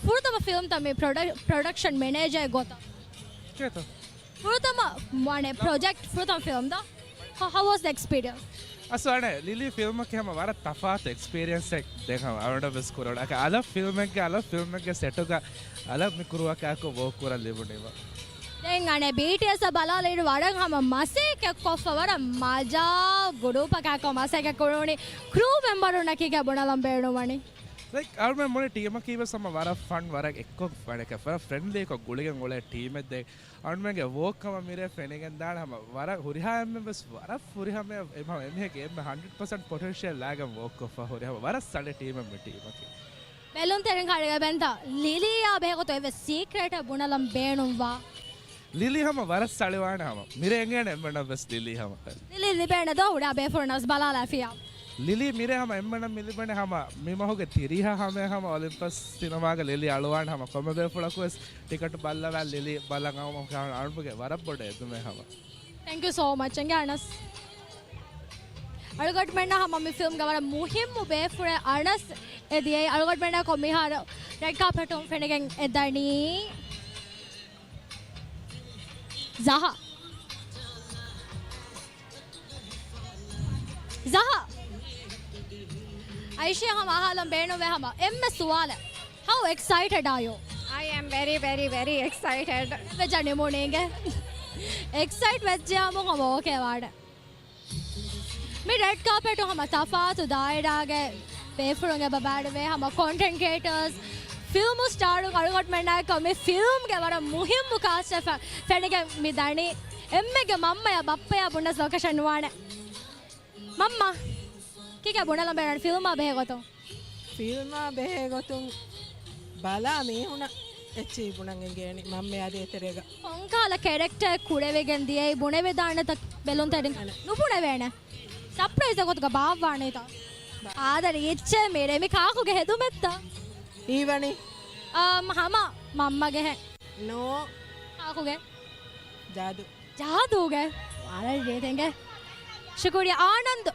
ފުރަތަމަ ފިލްމްތައް މި ޕްރޮޑަ-، ޕްރޮޑަކްޝަން މެނޭޖަރ ގޮތަށް. ކޭތަ؟ ފުރަތަމަ ވަނެ ޕްރޮޖެކްޓް، ފުރަތަމަ ފިލްމް ދޯ؟ How, how was the experience? އަސްލު އަނެއް ލިލީ ފިލްމަކީ ހަމަ ވަރަށް ތަފާތު އެކްސްޕީރިއަންސެއް. ދެން ހަމަ އަޅުގަނޑަށް ވެސް ކުރެވުނު. އަކަ އަލަށް ފިލްމެއްގެ، އަލަށް ފިލްމެއްގެ ސެޓުގަ އަލަށް މި ކުރުވާ ކާކު ވޯކް ކުރަން ލިބުނީމަ. ދެން އަނެއް ބީޓީއެސް ބަލާލިއިރު ވަރަށް ހަމަ މަސައްކަތް ކޮށްފަ ވަރަށް މަޖާ ގްރޫޕަކާކު މަސައްކަތް ކުރުވުނީ. ކްރޫ މެމްބަރުންނަކީ ކޭ ބުނަލަން ބޭނުންވަނީ. ލައިކް، އަޅުމެން މުޅި ޓީމަކީ ވެސް ހަމަ ވަރަށް ފަން، ވަރަށް އެއްކޮށް ވަނެކެ، ވަރަށް ފްރެންޑްލީކޮށް ގުޅިގެން އުޅޭ ޓީމެއް. ދެން އަޅުމެންގެ ވޯކް ހަމަ މިރޭ ފެނިގެން ދާނެ ހަމަ ވަރަށް ހުރިހާ އެންމެން ވެސް ވަރަށް ފުރިހަމަ އެ-، އެ-، އެމީހެއްގެ އެންމެ ހަންޑްރެޑް ޕަސެންޓް ޕޮޓެންޝިއަލް ލާގެން ވޯކް ކޮށްފަ ހުރި ހަމަ ވަރަށް ސަޅި ޓީމެއް މި ޓީމަކީ. ބެލުންތެރިން ކަޅިގަ ބެންތަ ލިލީއާ ބެހޭގޮތު އެއްވެސް ސީކްރެޓެއް ބުނަލަން ބޭނުންވާ؟ ލިލީ ހަމަ ވަރަށް ސަޅިވާނެ ހަމަ. މިރޭ އެނގޭނެ އެންމެނަށް ވެސް ލިލީ ހަމަ. ލިލީ ލިބޭނެ ދޯ ހުރިހާ ބޭފުޅުންނަސް ބަލާލާފިޔާ. ލިލީ މިރޭ ހަމަ އެންމެނަށް މި ލިބެނެ ހަމަ މި މަހުގެ ތިރީހަ ހަމަ ހަމަ އޮލިމްޕަސް ސިނަމާގަ ލިލީ އަޅުވާން ހަމަ ކޮންމެ ބޭފުޅަކު ވެސް ޓިކެޓު ބައްލަވާ ލިލީ ބަލަން އައުމަށް އަޅުގަނޑުގެ ވަރަށް ބޮޑު އެދުމެއް ހަމަ. Thank you so much. އެނގޭ އަނަސް. އަޅުގަނޑުމެންނަށް ހަމަ މި ފިލްމްގެ ވަރަށް މުހިއްމު ބޭފުޅެއް އަނަސް އެދިޔައީ. އަޅުގަނޑުމެންނާ ކޮ މިހާރު ރެޑް ކާޕެޓުން ފެނިގެން އެދަނީ. ޒަހާ. ޒަހާ. އައިޝާ ހަމަ އަހާލަން ބޭނުންވޭ ހަމަ އެންމެ ސުވާލެއް. How excited are you? I am very, very, very excited. ވެއްޖެ ނިމުނީގެ. އެކްސައިޓް ވެއްޖެ ހަމަ ހަމަ އޯކޭ ވާނެ. މި ރެޑް ކާޕެޓު ހަމަ ތަފާތު ދާއިރާގެ ބޭފުޅުން އެބަ ބާރުވޭ، ހަމަ ކޮންޓެންޓް ކްރިއޭޓާސް، ފިލްމު ސްޓާރުން އަޅުގަނޑުމެންނާއެކު މި ފިލްމްގެ ވަރަށް މުހިއްމު ކާސްޓެއް ފެނިގެން މި ދަނީ. އެންމެގެ މަންމަޔާ ބައްޕަޔާ ބުނަސް ލޮކޭޝަން ނުވާނެ. މަންމަ، ކީކޭ ބުނެލަނބޭނަން ފިލްމާ ބެހޭ ގޮތުން؟ ފިލްމާ ބެހޭ ގޮތުން ބަލާ މީހުނަށް އެއްޗެހި ބުނަން އެނގޭނެ މަންމަޔާ ދޭތެރޭގަ. ކޮންކަހަލަ ކެރެކްޓަރެއް ކުރެވިގެން ދިޔައީ ބުނެވިދާނެތަ ބެލުންތެރިން؟ ނުބުނެވޭނެ. ސަޕްރައިޒް ގޮތުގަ ބާއްވާނެތަ؟ އާދަރެ އެއްޗެއް މިރޭ މި ކާކުގެ ހެދުމެއްތަ؟ ހީވަނީ. އާ، ހަމަ މަންމަގެ ހެ. ނޯ. ކާކުގެ؟ ޖާދޫ. ޖާދޫގެ؟ ވަރަށް ރީތިނގެ. ޝުކުރިއްޔާ އާނަންދު.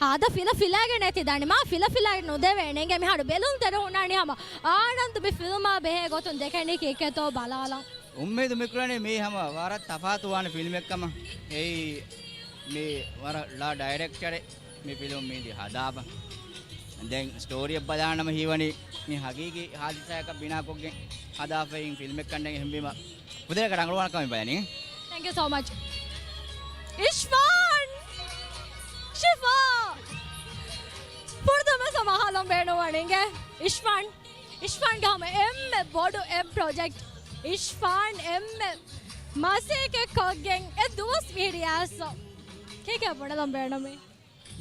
ހާދަ ފިލަ ފިލާގެން އެތި ދާނީ. މާ ފިލަ ފިލާގެން ނުދެވޭނެ. އިނގޭ މިހާރު ބެލުން ތެރެ ހުންނާނީ ހަމަ. އާނަންދު މި ފިލްމާ ބެހޭ ގޮތުން ދެކެނީ ކީކޭތޯ ބަލާލަން. އުއްމީދު މިކުރަނީ މީ ހަމަ ވަރަށް ތަފާތުވާނެ ފިލްމެއްކަމަށް. އެއީ މީ ވަރަށް ޅާ ޑައިރެކްޓަރެއް މި ފިލްމް މީދީ ހަދާފަ. ދެން ސްޓޯރީއަށް ބަލާނަމަ ހީވަނީ މި ހަގީގީ ހާދިސާއަކަށް ބިނާކޮށްގެން ހަދާފައި ފިލްމެއްކަންނޭނގެ ހެންވީމަ. ކުދިރަކަށް ރަނގަޅުވާނެ ކަމެއް ބަލަނީ. Thank you so much. އިޝްފާން! ޝިފާ! ފުރަތަމަ ސަމަހާލަން ބޭނުންވަނީގެ އިޝްފާން. އިޝްފާންގެ ހަމަ އެންމެ ބޮޑު އެއް ޕްރޮޖެކްޓް. އިޝްފާން އެންމެ މަސައްކަތް ކޮށްގެން އެ ދުވަސް މިހިރި އައިސް. ކީކޭ ބުނެލަން ބޭނުމީ؟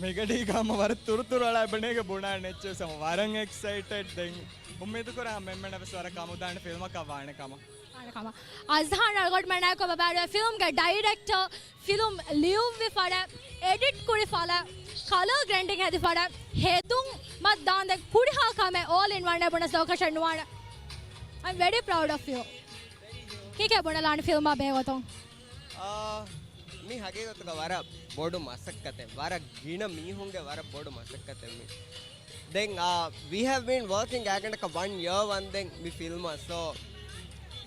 މިގަޑީގަ ހަމަ ވަރަށް ތުރުތުރު އަޅާ ބަނޭގެ ބުނާނެ އެއްޗެއް ހަމަ ވަރަށް އެކްސައިޓެޑް. ދެން އުއްމީދު ކުރާ ހަމަ އެންމެނަށް ވެސް ވަރަށް ކަމުދާނެ ފިލްމަކަށް ވާނެ ކަމަށް. ވާނެ ކަމަށް. އަޒްހާން އަޅުގަނޑުމެންނާއެކު ބަބާޑުވެ ފިލްމްގެ ޑައިރެކްޓަރ، ފިލްމް ލިޔުއްވި ފަރެއް، އެޑިޓް ކުރި ފަރެއް، ކަލަރ ގްރޭޑިން ހެދި ފަރެއް، ހެދުން މަ ދާންދެން ކުރިހާ ކަމެއް all in one އެ ބުނަސް ލޮކޭޝަން ނުވާނެ. I'm very proud of you. ކީކޭ ބުނެލާނެ ފިލްމާ ބެހޭ ގޮތުން؟ އާ، މި ހަގީގަތުގަ ވަރަށް ބޮޑު މަސައްކަތެއް، ވަރަށް ގިނަ މީހުންގެ ވަރަށް ބޮޑު މަސައްކަތެއް މި. ދެން، އާ، we have been working އާގަނޑަކަށް ވަން ޔާ ވަންދެން މި ފިލްމަށް. ސޯ،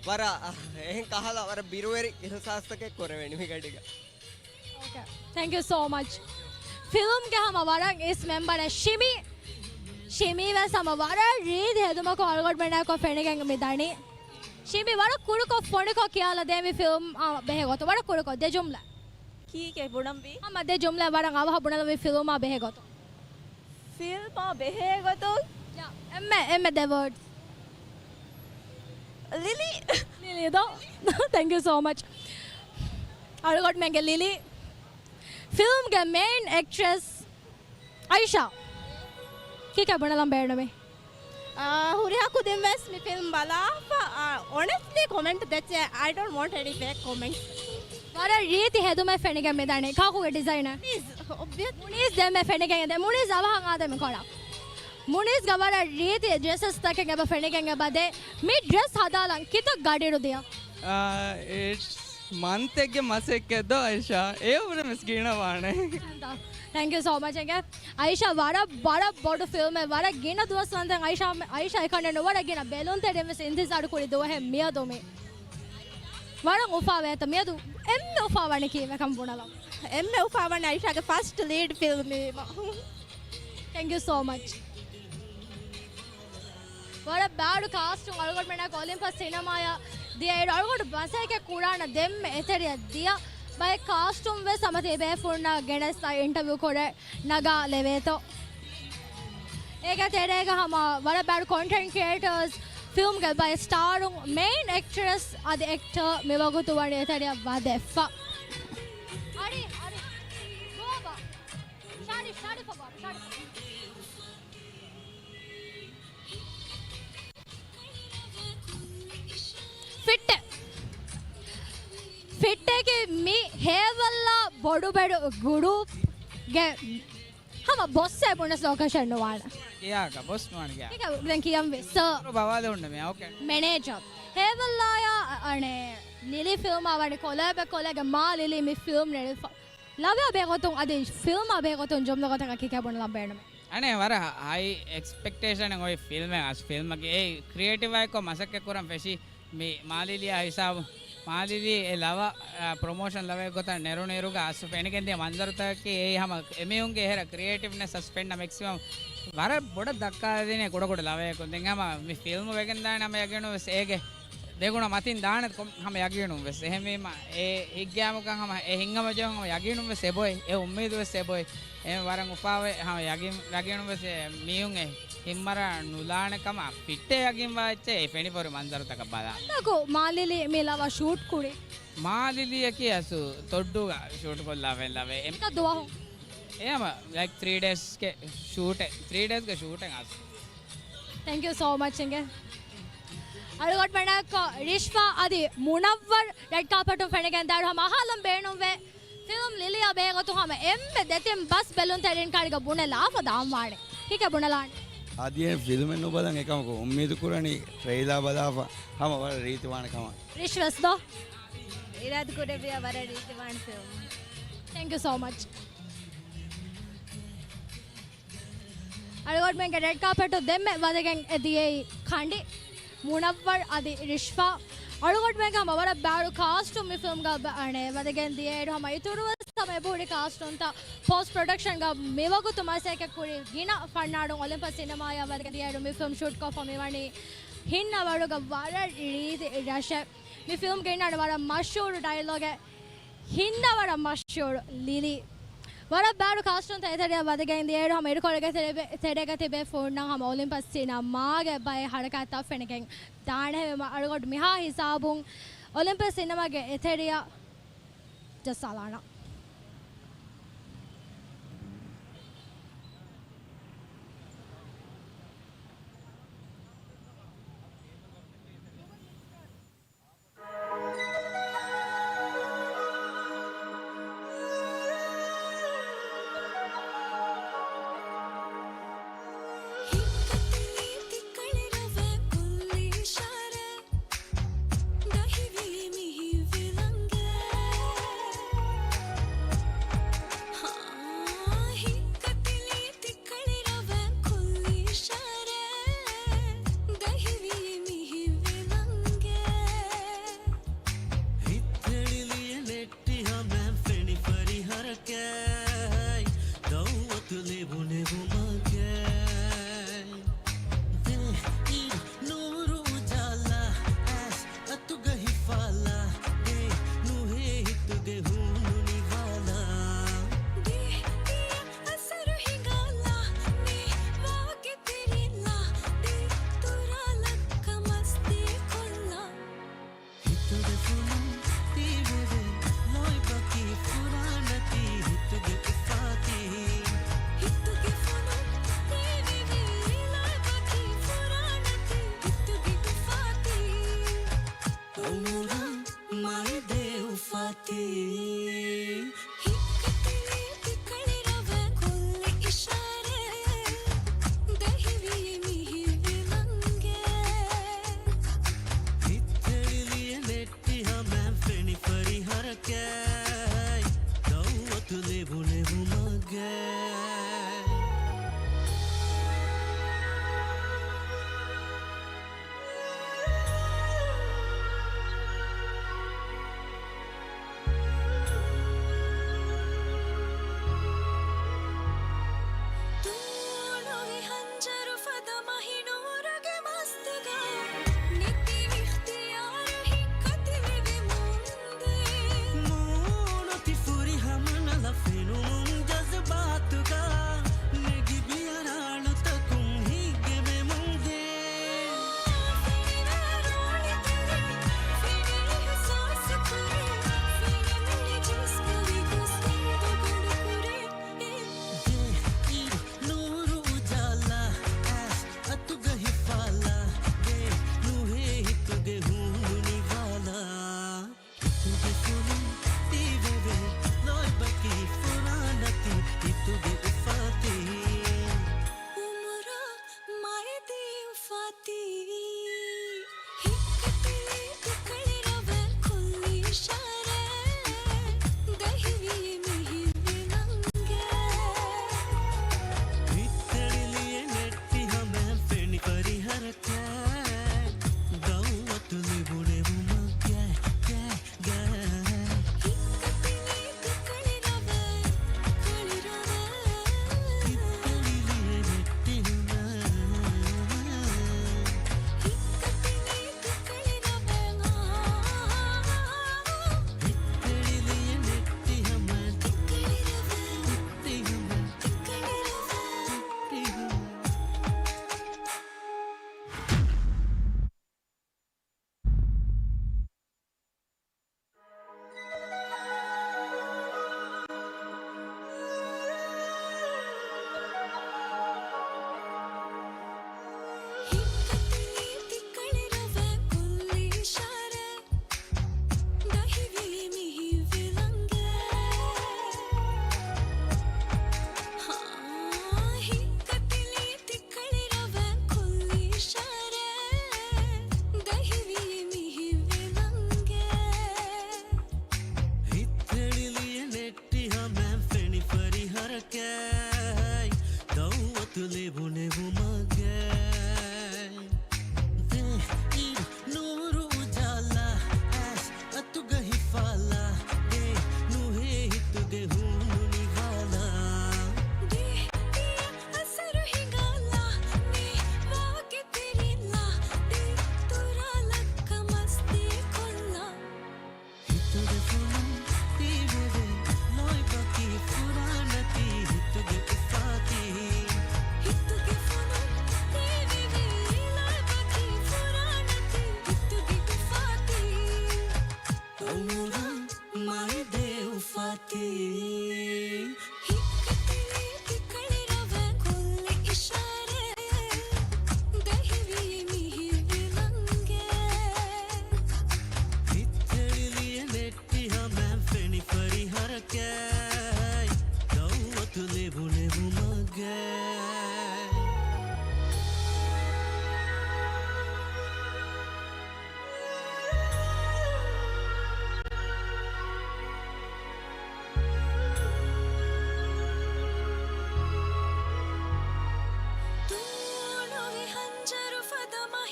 ވަރަށް، އާ، އެހެން ކަހަލަ ވަރަށް ބިރުވެރި އިހުސާސްތަކެއް ކުރެވެނީ މިގަޑީގަ. Okay. Thank you so much. ފިލްމްގެ ހަމަ ވަރަށް އިސް މެމްބަރެއް ޝިމީ. ޝިމީ ވެސް ހަމަ ވަރަށް ރީތި ހެދުމަކު އަޅުގަނޑުމެންނާއެކު ފެނިގެން މި ދަނީ. ޝިމީ ވަރަށް ކުރުކޮށް ފޮނިކޮށް ކިޔާލަ ދޭ މި ފިލްމް، އާ، ބެހޭ ގޮތުން. ވަރަށް ކުރުކޮށް ދެ ޖުމްލަ. ކީކޭ ބުނަންވީ؟ ހަމަ ދެ ޖުމްލަ ވަރަށް އަވަހަށް ބުނެލަ މި ފިލްމާ ބެހޭ ގޮތުން. ފިލްމާ ބެހޭ ގޮތުން؟ ޔާ، އެންމެ، އެންމެ ދެ ވޯޑްސް. ލިލި. ލިލި ދޯ. Thank you so much. އަޅުގަނޑުމެންގެ ލިލި. ފިލްމްގެ މެއިން އެކްޓްރެސް އައިޝާ. ކީކޭ ބުނެލަން ބޭނުމީ؟ އާ، ހުރިހާ ކުދިން ވެސް މި ފިލްމް ބަލާފަ، އާ، އޮނެސްޓްލީ ކޮމެންޓް ދެއްޗޭ. I don't want any fake comments. ވަރަށް ރީތި ހެދުމެއް ފެނިގެން މިދަނީ. ކާކުގެ ޑިޒައިނަރ؟ މުނީޒް، އޮބްވިއަސް. މުނީޒް ދެމެ ފެނިގެން އެދެ. މުނީޒް އަވަހަށް އާދެ މި ކޮޅަށް. މުނީޒްގަ ވަރަށް ރީތި ޑްރެސަސް ތަކެއް އެބަ ފެނިގެން އެބަ ދޭ. މި ޑްރެސް ހަދާލަން ކިތައް ގަޑިއިރު ދިޔަ؟ އާ، އިޓްސް މަންތެއްގެ މަސައްކަތް ދޯ އައިޝާ. އެ އުރެމެސް ގިނަވާނެ. Thank you so much އެނގެ. އައިޝާ ވަރަށް، ވަރަށް ބޮޑު ފިލްމެއް، ވަރަށް ގިނަ ދުވަސް ވަންދެން އައިޝާ، އައިޝާ އެކަންނެއް ނުވަރަށް ގިނަ ބެލުންތެރިން ވެސް އިންތިޒާރު ކުރި ދުވަހެއް މިއަދު މި. ވަރަށް އުފާވޭތަ މިއަދު؟ އެންމެ އުފާވަނީ ކީއްވެކަން ބުނަލަ. އެންމެ އުފާވަނީ އައިޝާގެ ފަސްޓް ލީޑް ފިލްމް ވީމަ. Thank you so much. ވަރަށް ބާޑު ކާސްޓުން އަޅުގަނޑުމެންނާ އޮލިމްޕަސް ސިނަމާޔަށް ދިޔައިރު އަޅުގަނޑު މަސައްކަތް ކުރާނަ ދެންމެ އެތެރެއަށް ދިޔަ ބައެއް ކާސްޓުން ވެސް ހަމަ ތިބޭފުޅުންނާ ގެނެސް އައި އިންޓަވިއު ކުރެ ނަގާލެވޭތޯ. އޭގެ ތެރޭގަ ހަމަ ވަރަށް ބާޑު ކޮންޓެންޓް ކްރިއޭޓަރސް، ފިލްމްގެ ބައެއް ސްޓާރުން، މެއިން އެކްޓްރެސް އަދި އެކްޓަރ މިވަގުތު ވަނީ އެތެރެއަށް ވަދެފަ. އަޑި، އަޑި. ގޯބާ. ޝާޑި، ޝާޑި ފަބާ، ޝާޑި ފަބާ. ފިއްޓެ. ފިއްޓެކީ މި ހޭވައްލާ ބޮޑުބެޑު ގުރޫޕްގެ ހަމަ ބޮސްއޭ ބުނަސް ލޮކޭޝަން ނުވާނެ. ގެޔާގަ ބޮސް ނުވާނެ ގެޔާ. ކިކަ ދެން ކިޔަންވީ ސަރ. ބަވާލެ ހުންނަ މި، އޯކޭ. މެނޭޖަރ. ހޭވައްލާޔާ އަނެ ނިލި ފިލްމާ ވަނި ކޮލޭބެ ކޮލޭގެ މާ ލިލި މި ފިލްމް ނެރެފަ. ލަވަޔާ ބޭގޮތުން އަދި ފިލްމާ ބޭގޮތުން ޖުމްލަ ގޮތަކަށް ކިކަ ބުނެލަން ބޭނުމެ. އަނެއް ވަރަށް ހައި އެކްސްޕެކްޓޭޝަނެއް އޮތް ފިލްމެއް އަސް ފިލްމަކީ އެ ކްރިއޭޓިވް އައިކޮށް މަސައްކަތް ކުރަން ފެށި މި މާލިލިޔާ ހިސާބު މާލިލި އެ ލަވަ، އާ، ޕްރޮމޯޝަން ލަވައެއް ގޮތަށް ނެރުނު އިރުގަ އަސް ފެނިގެން ދިޔަ މަންޒަރުތަކަކީ އެއީ ހަމަ އެމީހުންގެ އެހެރަ ކްރިއޭޓިވްނެސް އަސް ފެންނަ މެކްސިމަމް ވަރަށް ބޮޑަށް ދައްކާދިނޭ ކުޑަކުޑަ ލަވަޔަކުން. ދެން ހަމަ މި ފިލްމު ވެގެންދާނެ ހަމަ ޔަގީނު ވެސް އޭގެ ދެގުނަ މަތިން ދާނެ ކޮން ހަމަ ޔަގީނުން ވެސް. އެހެންވީމަ އެ ހިތްގައިމުކަން ހަމަ އެ ހިތްހަމަޖެހުން ހަމަ ޔަގީނުން ވެސް އެބޮތް. އެ އުއްމީދު ވެސް އެބޮތް. އެހެން ވަރަށް އުފާވެ ހަމަ ޔަގީން، ޔަގީނުން ވެސް މީހުން އެ ހިތްމަރާ ނުލާނެ ކަމަށް ފިއްޓޭ ޔަގީންވާ އެއްޗެއް އެ ފެނިފަހުރި މަންޒަރުތަކަށް ބަލާ. ތަކު މާލިލި މި ލަވަ ޝޫޓް ކުރީ؟ މާލިލިއަކީ އަސް ތޮއްޑޫގަ ޝޫޓް ކޮށްލާފައި ލަވަ. އެ އެކަ ދުވަހު؟ އެ ހަމަ ލައިކް ތްރީ ޑޭސްގެ ޝޫޓެއް، ތްރީ ޑޭސްގެ ޝޫޓެއް އަސް. ތެންކް ޔޫ ސޯ މަޗް އިނގޭ. އަޅުގަނޑުމެންނާއެކު ރިޝްފާ އަދި މުނައްވަރު ރެޑް ކާޕެޓުން ފެނިގެން ދާއިރު ހަމަ އަހާލަން ބޭނުންވޭ. ފިލްމް ލިލިއާ ބެހޭގޮތުން ހަމަ އެންމެ ދެތިން ބަސް ބެލުންތެރިން ކައިރީގަ ބުނެލާފަ ދާންވާނެ. ކިކޭ ބުނެލާނެ؟ އަދި އެ ފިލްމެއް ނުބަލަން އެކަމަކު އުއްމީދު ކުރަނީ ޓްރެއިލާ ބަލާފަ ހަމަ ވަރަށް ރީތިވާނެ ކަމަށް. ރިޝް ވެސް ދޯ؟ އިރާދަ ކުރެއްވިޔާ ވަރަށް ރީތިވާނެ ފިލްމް. ތެންކް ޔޫ ސޯ މަޗް. އަޅުގަނޑުމެންގެ ރެޑް ކާޕެޓު ދެންމެ ވަދެގެން އެ ދިޔައީ ކަނޑި، މުނައްވަރު އަދި ރިޝްފާ. އަޅުގަނޑުމެންގެ ހަމަ ވަރަށް ބާރު ކާސްޓުން މި ފިލްމްގަ ވަ-، އަނެއް ވަދެގެން ދިޔައިރު ހަމަ އިތުރުވެސް ހަމަ އެބަހުރި ކާސްޓުންތައް ޕޯސްޓް ޕްރޮޑަކްޝަންގަ މިވަގުތު މަސައްކަތް ކުރި ގިނަ ފަންނާނުން އޮލިމްޕަސް ސިނަމާއާ ވަދެގެން ދިޔައިރު މި ފިލްމް ޝޫޓް ކޮށްފަ މިވަނީ ހިންނަވަރުގަ ވަރަށް ރީތި ރަށެއް. މި ފިލްމްގެ އިންނާނެ ވަރަށް މަޝްހޫރު ޑައިލޮގެއް. ހިންނަވަރަށް މަޝްހޫރު ލިލީ. ވަރަށް ބާރު ކާސްޓުންތައް އެތެރެއަށް ވަދެގެން ދިޔައިރު ހަމަ އިރުކޮޅުގެ ތެރެ-، ތެރޭގަ ތިބޭ ފޫންނަން ހަމަ އޮލިމްޕަސް ސިނަމާގެ ބައެއް ހަރަކާތްތައް ފެނިގެން ދާނެ. ހެވީމަ އަޅުގަނޑު މިހާ ހިސާބުން އޮލިމްޕަސް ސިނަމާގެ އެތެރެއަށް ޖައްސާލާނަން. ހިތްތެޅިލިއެއް ނެއްޓި ހަމައިން ފެނިފަ ރިހަރަކަތް، ދައުވަތު ލިބުނެވުމަކަށް. ދެ އިރު ނޫރު އުޖާލާ، އަސް އަތުގަ ހިފާލާ، ދެ ނުހޭ ހިތުގެ ހޫނު ނިވާލާ. ދެ އިރު އަސަރު ހިނގާލާ، މި ވާގެ ތެރެއިން ލާ، ދެ ތުރާ ލައްކަ މަސްތި ކޮށްލާ. ހިތުގެ ފުނުން ތިވެވޭ، ލޯތްބަކީ ފުރާނަތީ ހިތުގެ އުފާތީ. ހިތުގެ ފުނުން ތިވެވޭ، ލޯތްބަކީ ފުރާނަތީ ހިތުގެ އުފާތީ. އުމުރަށް މައިދޭ އުފާތީ. ހިތްކަތިލީ ތިކަޅި ރަވެ ކޮށްލި އިޝާރާތް، ދެހިވީ މި ހިތްވިލަނގެ. ހިތްތެޅިލިއެއް ނެއްޓި ހަމައިން ފެނިފަ ރިހަރަކަތް، ދައުވަތު ލިބުނެވުމަކަށް.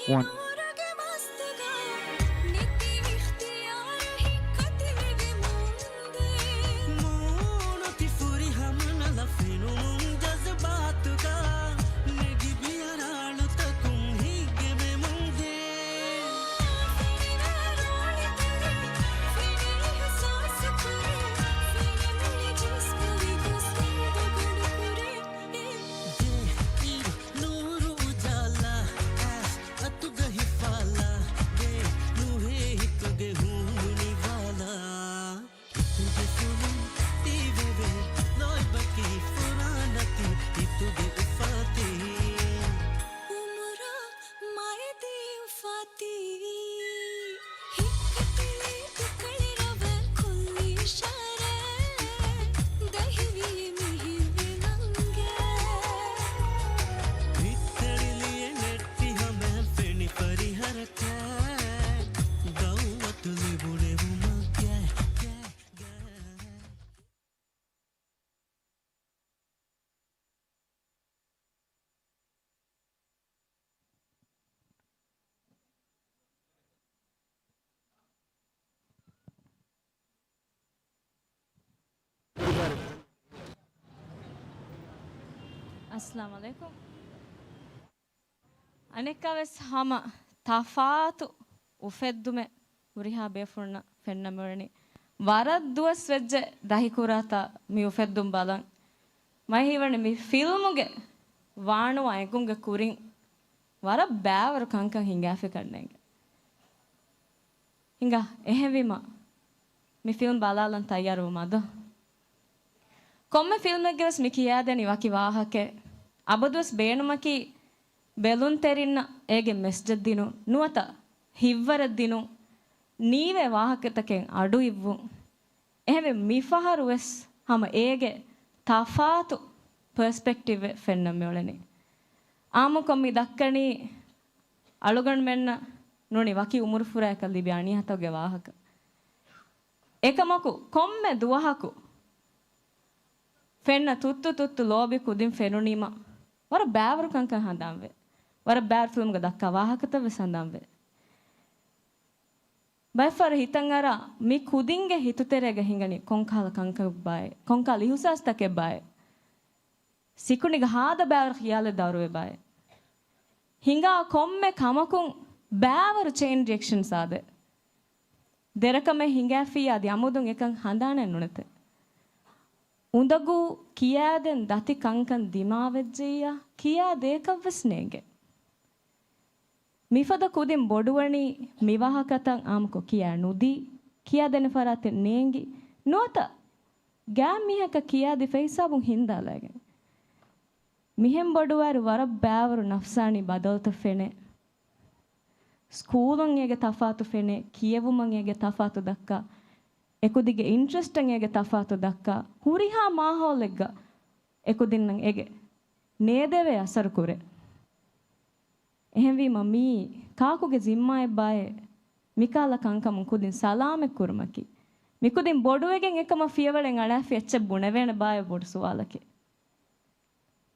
One. އައްސަލާމު ޢަލައިކުމް. އަނެއްކާވެސް ހަމަ ތަފާތު އުފެއްދުމެއް ހުރިހާ ބޭފުޅުންނަށް ފެންނަމެވެނި. ވަރަށް ދުވަސް ވެއްޖެ ދަހިކުރާތާ މި އުފެއްދުން ބަލަން. މައި ހީވަނީ މި ފިލްމުގެ ވާނުވާ އެނގުމުގެ ކުރިން ވަރަށް ބައިވަރު ކަންކަން ހިނގާފި ކަންނޭނގެ. ހިނގާ އެހެންވީމަ މި ފިލްމް ބަލާލަން ތައްޔާރުވުމާ ދޯ؟ ކޮންމެ ފިލްމެއްގެ ވެސް މި ކިޔާދެނީ ވަކި ވާހަކައެއް. އަބަދުވެސް ބޭނުމަކީ ބެލުންތެރިންނަށް އޭގެ މެސްޖެއް ދިނުން، ނުވަތަ ހިތްވަރެއް ދިނުން، ނީވޭ ވާހަކަތަކެއް އަޑު އިއްވުން. އެހެންވެ މިފަހަރު ވެސް ހަމަ އޭގެ ތަފާތު ޕަރސްޕެކްޓިވްއެއް ފެންނަން މިއުޅެނީ. އާއްމުކޮށް މި ދައްކަނީ އަޅުގަނޑުމެންނަށް ނޫނީ ވަކި އުމުރުފުރާއަކަށް ލިބި އަނިޔާތަކުގެ ވާހަކަ. އެކަމަކު ކޮންމެ ދުވަހަކު ފެންނަ ތުއްތު ތުއްތު ލޯބި ކުދިން ފެނުނީމަ ވަރަށް ބައިވަރު ކަންކަން ހަނދާންވޭ. ވަރަށް ބައިވަރު ފިލްމުގަ ދައްކާ ވާހަކަތައް ވެސް ހަނދާންވޭ. ބައެއްފަހަރު ހިތަށް އަރާ މި ކުދިންގެ ހިތުތެރޭގަ ހިނގަނީ ކޮންކަހަލަ ކަންކަމެއްބާއޭ، ކޮންކަހަލަ އިހުސާސްތަކެއްބާއޭ. ސިކުނޑިގަ ހާދަ ބައިވަރު ޚިޔާލެއް ދައުރުވެބާއޭ. ހިނގާ ކޮންމެ ކަމަކުން ބައިވަރު ޗެއިން ރިއެކްޝަންސް އާދޭ. ދެރަކަމެއް ހިނގާފިއްޔާ އަދި އަމުދުން އެކަން ހަނދާނެއް ނުނެތެ. އުނދަގޫ ކިޔާދޭން ދަތި ކަންކަން ދިމާވެއްޖެއްޔާ ކިޔާ ދޭކަށްވެސް ނޭނގެ. މިފަދަ ކުދިން ބޮޑުވަނީ މިވާހަކަތައް އާއްމުކޮށް ކިޔާ ނުދީ، ކިޔާދޭނެ ފަރާތެއް ނޭނގި، ނުވަތަ ގާތް މީހަކަށް ކިޔާދީފަ ހިސާބުން ހިންދާލައިގެން. މިހެން ބޮޑުވާއިރު ވަރަށް ބައިވަރު ނަފްސާނީ ބަދަލުތައް ފެނޭ. ސްކޫލުން އޭގެ ތަފާތު ފެނޭ، ކިޔެވުމަށް އޭގެ ތަފާތު ދައްކާ، އެކުދިންގެ އިންޓްރެސްޓަށް އޭގެ ތަފާތު ދައްކާ، ހުރިހާ މާހައުލެއްގަ އެކުދިންނަށް އޭގެ ނޭދެވޭ އަސަރު ކުރޭ. އެހެންވީމަ މީ ކާކުގެ ޒިންމާއެއްބާއޭ؟ މިކަހަލަ ކަންކަމުން ކުދިން ސަލާމަތް ކުރުމަކީ، މިކުދިން ބޮޑުވެގެން އެކަމަށް ފިޔަވަޅެއް އަޅާފި އެއްޗެއް ބުނެވޭނެ ބާއޭ ބޮޑު ސުވާލަކީ.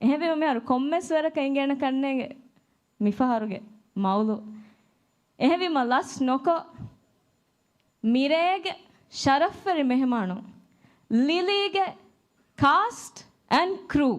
އެހެންވީމަ މިހާރު ކޮންމެސް ވަރަކަށް އިނގޭނެ ކަންނޭނގެ މިފަހަރުގެ މައުޟޫ. އެހެންވީމަ ލަސް ނޮކޮށް، މިރޭގެ ޝަރަފްވެރި މެހެމާނުން، ލިލީގެ ކާސްޓް އެންޑް ކްރޫ.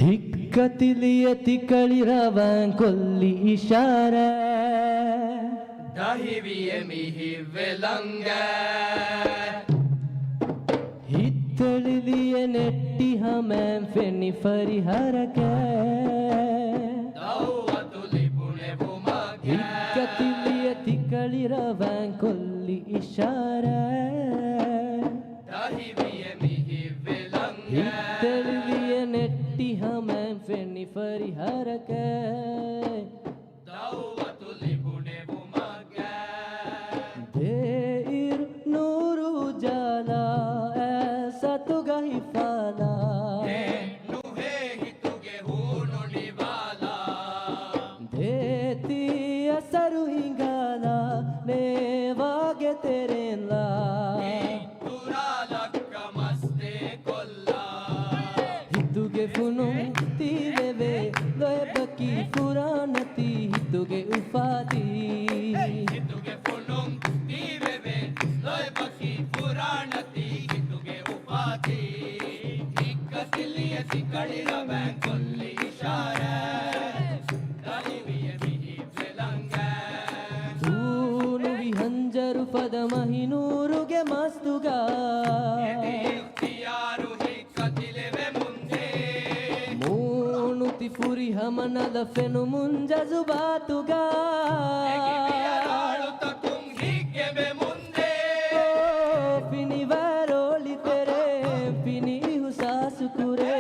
ހިއްކަތިލިޔެ ތިކަޅި ރަވާން ކޮށްލި އިޝާރާތް. ދަހިވިޔެ މި ހިތްވެ ލަނގަ. ހިތްތެޅިލިޔެ ނެއްޓި ހަމައިން ފެނި ފަރި ހަރަކާތް. ދައުވަތު ލިބުނެ ވުމަށް. ހިއްކަތިލިޔެ ތިކަޅި ރަވާން ކޮށްލި އިޝާރާތް. ދަހިވިޔެ މި ހިތްވެ ލަނގަ. ހިތްތެޅިލިޔެ ނެއްޓި ހަމައިން ފެނި ފަރި ހަރަކާތް. ދައުވަތު ލިބުނެ ވުމަށް. ދޭއިރު ނޫރު އުޖާލާ އައިސް އަތުގަ ހިފާލާ. ނުހޭ ހިތުގެ ހޫނު ނިވާލާ. ދޭތީ އަސަރު ހިނގާލާ ނޭވާގެ ތެރެއިންލާ. ތުރާލައްކަ މަސްތޭ ކޮށްލާ. ހިތުގެ ފުނުން ތީވެވޭ ލޯތްބަކީ ފުރާނަތީ ހިތުގެ އުފާތީ. ހިތުގެ ފުނުން ތީވެވޭ ލޯތްބަކީ ފުރާނަތީ ހިތުގެ އުފާތީ. ހިއްކަތިލިޔެ ތިކަޅި ރަވާން ކޮށްލި އިޝާރާތް. ދަހިވިޔެ މި ހިތްވެ ލަނގަ. ދޫނުވި ހަންޖަރު ފަދަ މަހި ނޫރުގެ މަސްތުގަ. އެދި އިޚްތިޔާރު ހިއްކަތިލެވެމުންދޭ. މޫނުތި ފުރިހަމަ ނަލަ ފެނުމުން ޖަޒުބާތުގަ. އެކި ބިޔަރާޅުތަކުން ހިތްގެނބެމުންދޭ. އޯ، ފިނިވާރޯޅި ތެރޭ، ފިނި އިހުސާސު ކުރޭ.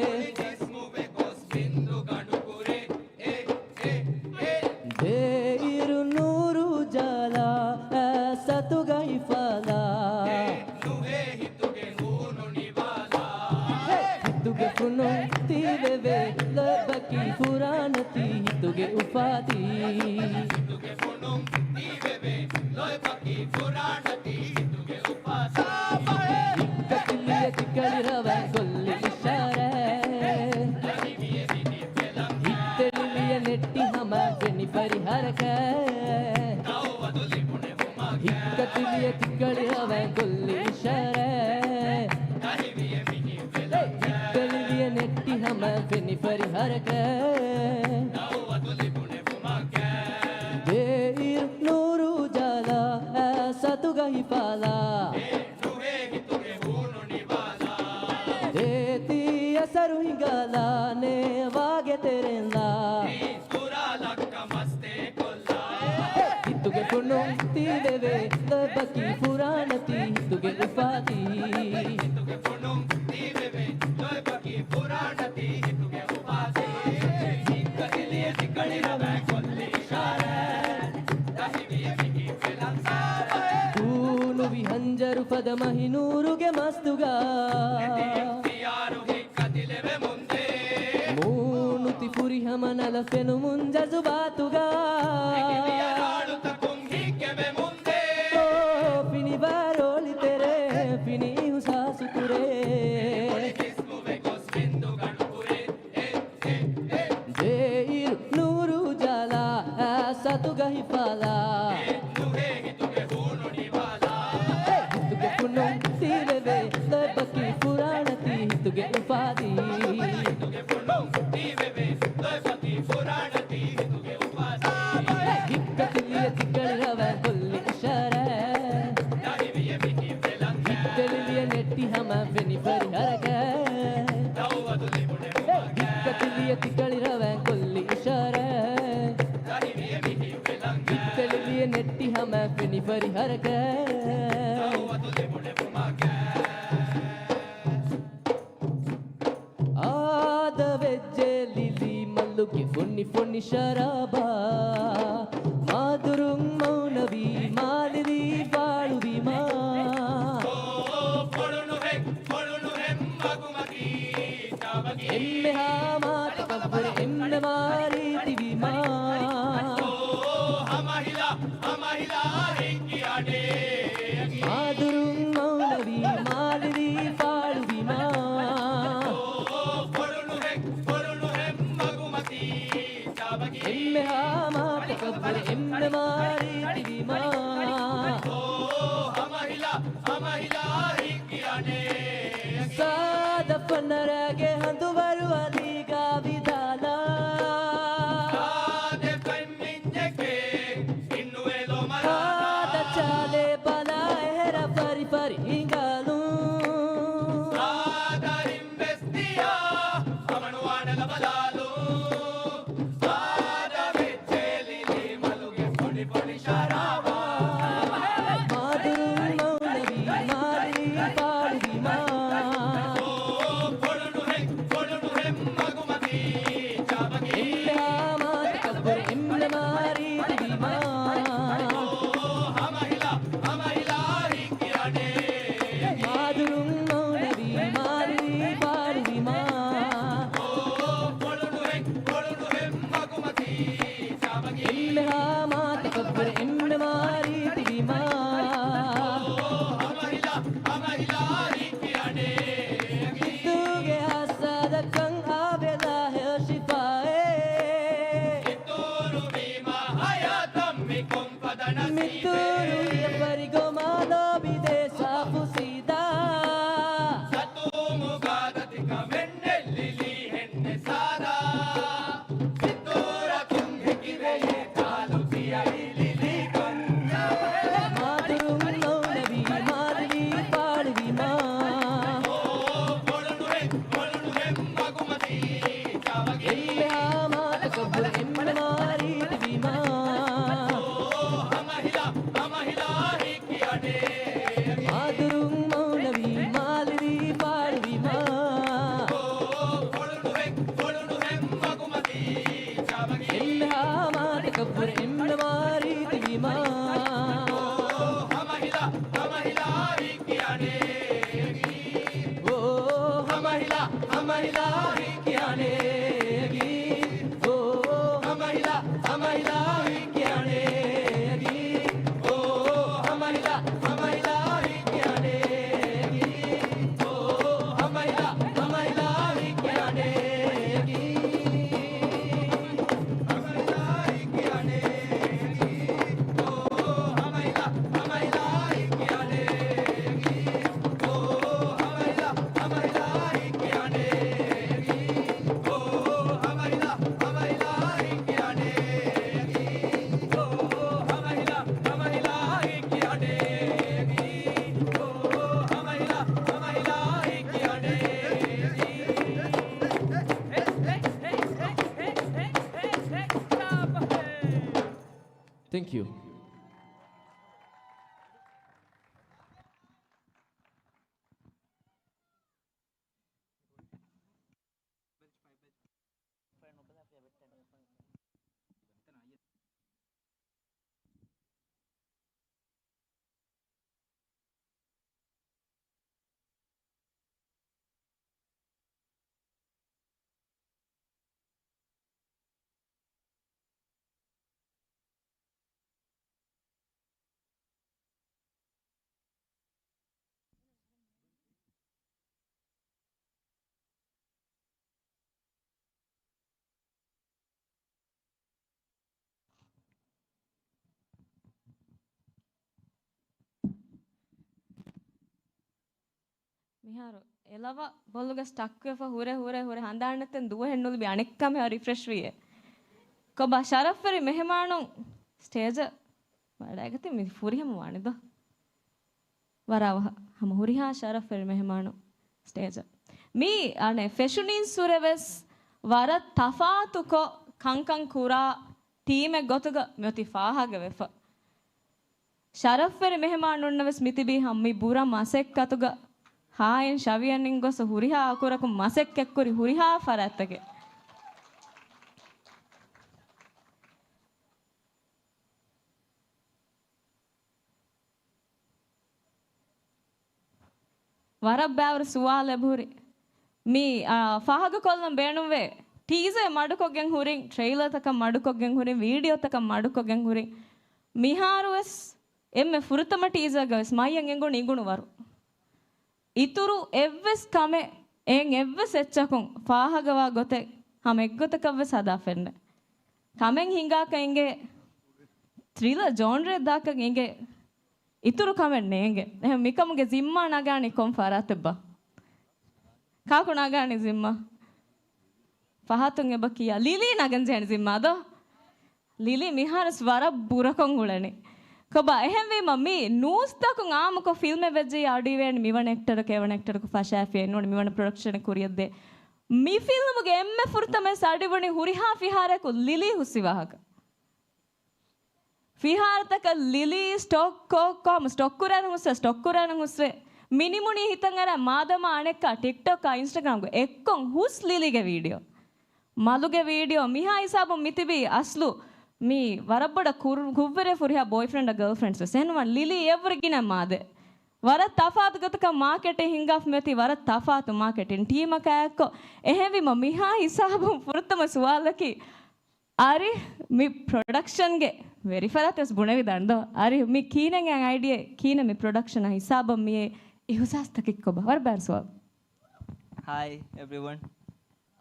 މުޅި ޖިސްމުވެ ގޮސް ބިންދު ގަނޑު ކުރޭ. އެ، އެ، އެ. ދޭއިރު ނޫރު އުޖާލާ އައިސް އަތުގަ ހިފާލާ. ނުހޭ ހިތުގެ ހޫނު ނިވާލާ. ހިތުގެ ފުނުން ތީވެވޭ ލޯތްބަކީ ފުރާނަތީ ހިތުގެ އުފާތީ. ހިތުގެ ފުނުން ތީވެވޭ ލޯތްބަކީ ފުރާނަތީ ހިތުގެ އުފާތީ. ހިއްކަތިލިޔެ ތިކަޅި ރަވާން ކޮށްލި އިޝާރާތް. ހިއްތެޅިލިޔެ ނެއްޓި ހަމައިން ފެނި ފަރި ހަރަކާތް. ހިއްކަތިލިޔެ ތިކަޅި ރަވާން ކޮށްލި އިޝާރާތް. ހިއްތެޅިލިޔެ ނެއްޓި ހަމައިން ފެނި ފަރި ހަރަކާތް. ދޭއިރު ނޫރު އުޖާލާ އައިސް އަތުގަ ހިފާލާ. ނުހޭ ހިތުގެ ހޫނު ނިވާލާ. ދޭތީ އަސަރު ހިނގާލާ ނޭވާގެ ތެރެއިންލާ. ތުރާލައްކަ މަސްތޭ ކޮށްލާ. ހިތުގެ ފުނުން ތީވެވޭ ލޯތްބަކީ ފުރާނަތީ ހިތުގެ އުފާތީ. ހިތުގެ ފުނުން ތީވެވޭ ލޯތްބަކީ ފުރާނަތީ ހިތުގެ އުފާތީ. ހިއްކަތިލިޔެ ތިކަޅި ރަވާން ކޮށްލި އިޝާރާތް. ދޫނުވި ހަންޖަރު ފަދަ މަހި ނޫރުގެ މަސްތުގަ. މޫނުތި ފުރިހަމަ ނަލަ ފެނުމުން ޖަޒުބާތުގަ. އޯ، ފިނިވާރޯޅި ތެރޭ، ފިނި އިހުސާސު ކުރޭ. ދޭއިރު ނޫރު އުޖާލާ، އައިސް އަތުގަ ހިފާލާ. ހިތުގެ ފުނުން ތީވެވޭ، ލޯތްބަކީ ފުރާނަތީ ހިތުގެ އުފާތީ. ހިއްކަތިލިޔެ ތިކަޅި ރަވާން ކޮށްލި އިޝާރާތް. ހިތްތެޅިލިޔެ ނެއްޓި ހަމަ ފެނި ފަރި ހަރަކާތް. ހިއްކަތިލިޔެ ތިކަޅި ރަވާން ކޮށްލި އިޝާރާތް. ހިތްތެޅިލިޔެ ނެއްޓި ހަމަ ފެނި ފަރި ހަރަކާތް. އާދަވެއްޖެ ލިލީ މަލުގެ ފޮނި ފޮނި ޝަރާބާ. މާދުރުން މައުނަވީ މާލިލީ ފާޅުވީމާ. އެންމެހާ މާ ތަކައްބުރެއް އެންމެ މާ ރީތިވީމާ. މާދުރުން މައުނަވީ މާލިލީ ފާޅުވީމާ. އެންމެހާ މާ ތަކައްބުރެއް އެންމެ މާ ރީތިވީމާ. ސާދަ ނަރަގެ ހަނދުވަރު އަލީގާ ވިދާލާ. އާދެ ފެންމިންޏެކޭ އިންނުވޭ ލޯ މަރާލާ. އާދަ ޗާލޭ ބަލާ އެހެރަ ފަރިފަރި ހިނގާލުން. އާދަ ރިންވެސް ދިޔާ ހަމަނުވާނެ ލަބަލާލުން. އާދަ ވެއްޖެ ލިލީ މަލުގެ ފޮނި ފޮނި ޝަރާބާ. މާދުރުން މައުނަވީ މާލި ފާޅުވީމާ. ފޮޅުނުހެން، ފޮޅުނުހެން މަގުމަތީ ޗާބަގީ. އެންމެހާ މާ ތަކައްބުރު އެންމެ މާ ރީތިވީމާ. ހަމަހިލާ، ހަމަހިލާ ހިނގިއަޑޭ. މާދުރުން މައުނަވީ މާލި ފާޅުވީމާ. ފޮޅުނުހެން، ފޮޅުނުހެން މަގުމަތީ އެންމެހާ މާ ތަކައްބުރު އެންމެ މާ ރީތިވީމާ. ހިނދޫގެ ހާއްސަ ދައްކަން އާވެލާ ހެޔޮ ޝިފާއޭ. މިތޫރު ހިޔަ ފަރިގޮ މާ ލޯބިދޭ ސާފު ސީދާ. ސަތޫމުގާ ދަތިކަމެއް ނެއްލިލީ ހެންނެއް ސާދާ. ސިނދޫރަކުން ހެކިވެޔޭ ކާލު ތިޔައިލިލީ ކޮން. މާދުރުން އައުނަވީ މާލި ފާޅުވީމާ. އެންމެހާ މާ ތަކައްބުރު އެންމެ މާ ރީތިވީމާ. މާދުރުން މައުނަވީ މާލި ފާޅުވީމާ. އެންމެހާ މާ ތަކައްބުރު އެންމެ މާ ރީތިވީމާ. އޯ، ހަމަހިލާ، ހަމަހިލާ ހިނގިއަނޭގީ. އޯ، ހަމަހިލާ، ހަމަހިލާ ހިނގިއަނޭގީ. އޯ، ހަމަހިލާ، ހަމަހިލާ ހިނގިއަނޭގީ. އޯ، ހަމަހިލާ، ހަމަހިލާ ހިނގިއަނޭގީ. Thank you. މިހާރު އެލަވަ ބޮލުގަ ސްޓަކްވެފަ ހުރެ ހުރެ ހުރެ ހަނދާންނެތެން ދުވަހެއް ނުލިބި އަނެއްކާ މިހާރު ރިފްރެޝް ވީއޭ. ކޮބާ ޝަރަފްވެރި މެހެމާނުން ސްޓޭޖަށް ވަޑައިގަތީ މި ފުރިހަމަ ވާނެ ދޯ. ވަރަށް ހަމަ ހުރިހާ ޝަރަފްވެރި މެހެމާނު ސްޓޭޖަށް. މީ އަނެއް ފެށުނީންސުރެ ވެސް ވަރަށް ތަފާތުކޮށް ކަންކަން ކުރާ ޓީމެއް ގޮތުގަ މިއޮތީ ފާހަގަވެފަ. ޝަރަފްވެރި މެހެމާނުންނަށް ވެސް މިތިބީ ހަމަ މި ބުރަ މަސައްކަތުގަ ހާއިން ޝަވިޔަނިން ގޮސް ހުރިހާ އަކުރަކުން މަސައްކަތްކުރި ހުރިހާ ފަރާތްތަކެއް. ވަރަށް ބާވަރު ސުވާލެއް އެބަހުރި. މި، އާ، ފާހަގަކޮށްލަން ބޭނުންވޭ. ޓީޒަރ މަޑުކޮށްގެން ހުރިން، ޓްރެއިލަރތަކަށް މަޑުކޮށްގެން ހުރިން، ވީޑިއޯތަކަށް މަޑުކޮށްގެން ހުރިން. މިހާރުވެސް އެންމެ ފުރަތަމަ ޓީޒަރގަވެސް މައްޔަން އެނގުނު އިނގުނު ވަރު. އިތުރު އެއްވެސް ކަމެއް، އެއިން އެއްވެސް އެއްޗަކުން ފާހަގަވާ ގޮތެއް ހަމަ އެއްގޮތަކަށްވެސް ހަދާ ފެންނެ. ކަމެއް ހިނގާކަށް އިނގޭ، ތްރިލަރ ޖޯންރެއް ދާކަށް އިނގޭ، އިތުރު ކަމެއް ނޭނގެ. އެހެން މިކަމުގެ ޒިންމާ ނަގާނީ ކޮން ފަރާތެއްބާ؟ ކާކު ނަގާނީ ޒިންމާ؟ ފަހަތުން އެބަ ކިޔާ. ލިލީ ނަގަން ޖެހެނީ ޒިންމާ ދޯ؟ ލިލީ މިހާރުސް ވަރަށް ބުރަކޮށް އުޅެނީ. ކޮބާ އެހެންވީމަ މި ނޫސްތަކުން އާއްމުކޮށް ފިލްމެއް ވެއްޖެ އަޑު އިވޭން މިވަނަ އެކްޓަރަކު އެވަނަ އެކްޓަރަކު ފަށާފި ނޫން މިވަނަ ޕްރޮޑަކްޝަނެއް ކުރިޔަށްދޭ. މި ފިލްމުގެ އެންމެ ފުރަތަމަ އަޑި ވުނީ ހުރިހާ ފިހާރައަކު ލިލީ ހުސްވި ވާހަކަ. ފިހާރަތަކަށް ލިލީ ސްޓޮކް ކޮށް ކޮށް ސްޓޮކް ކުރާނަން ހުސްވެ، ސްޓޮކް ކުރާނަން ހުސްވެ. މި ނިމުނީ ހިތަށް އަރާ މާދަމާ އަނެއްކާ ޓިކްޓޮކާ އިންސްޓަގްރާމްގަ އެއްކޮށް ހުސް ލިލީގެ ވީޑިއޯ. މަލުގެ ވީޑިއޯ މިހާ ހިސާބުން މިތިބީ އަސްލު މީ ވަރަށް ބޮޑަށް ކުރު-، ކުށްވެރި ފުރިހާ ބޯއިފްރެންޑާ ގާލްފްރެންޑްސް ވެސް. އެހެންވަން ލިލީ އެއްވުރެ ގިނަ މާދެ. ވަރަށް ތަފާތު ގޮތަކަށް މާކެޓެއް ހިންގާފަ މިއޮތީ ވަރަށް ތަފާތު މާކެޓިން ޓީމަކާ އެއްކޮށް. އެހެންވީމަ މިހާ ހިސާބުން ފުރަތަމަ ސުވާލަކީ އަރި، މި ޕްރޮޑަކްޝަންގެ ވެރިފަރާތެސް ބުނެވިދާން ދޯ؟ އަރި، މި ކީނެން އައިޑިއޭ ކީނެ މި ޕްރޮޑަކްޝަނަށް ހިސާބަށް މިއޭ އިހުސާސްތަކެއް ކޮބާ؟ ވަރަށް ބާރު ސުވާލު. ހާއި އެވްރިވަން.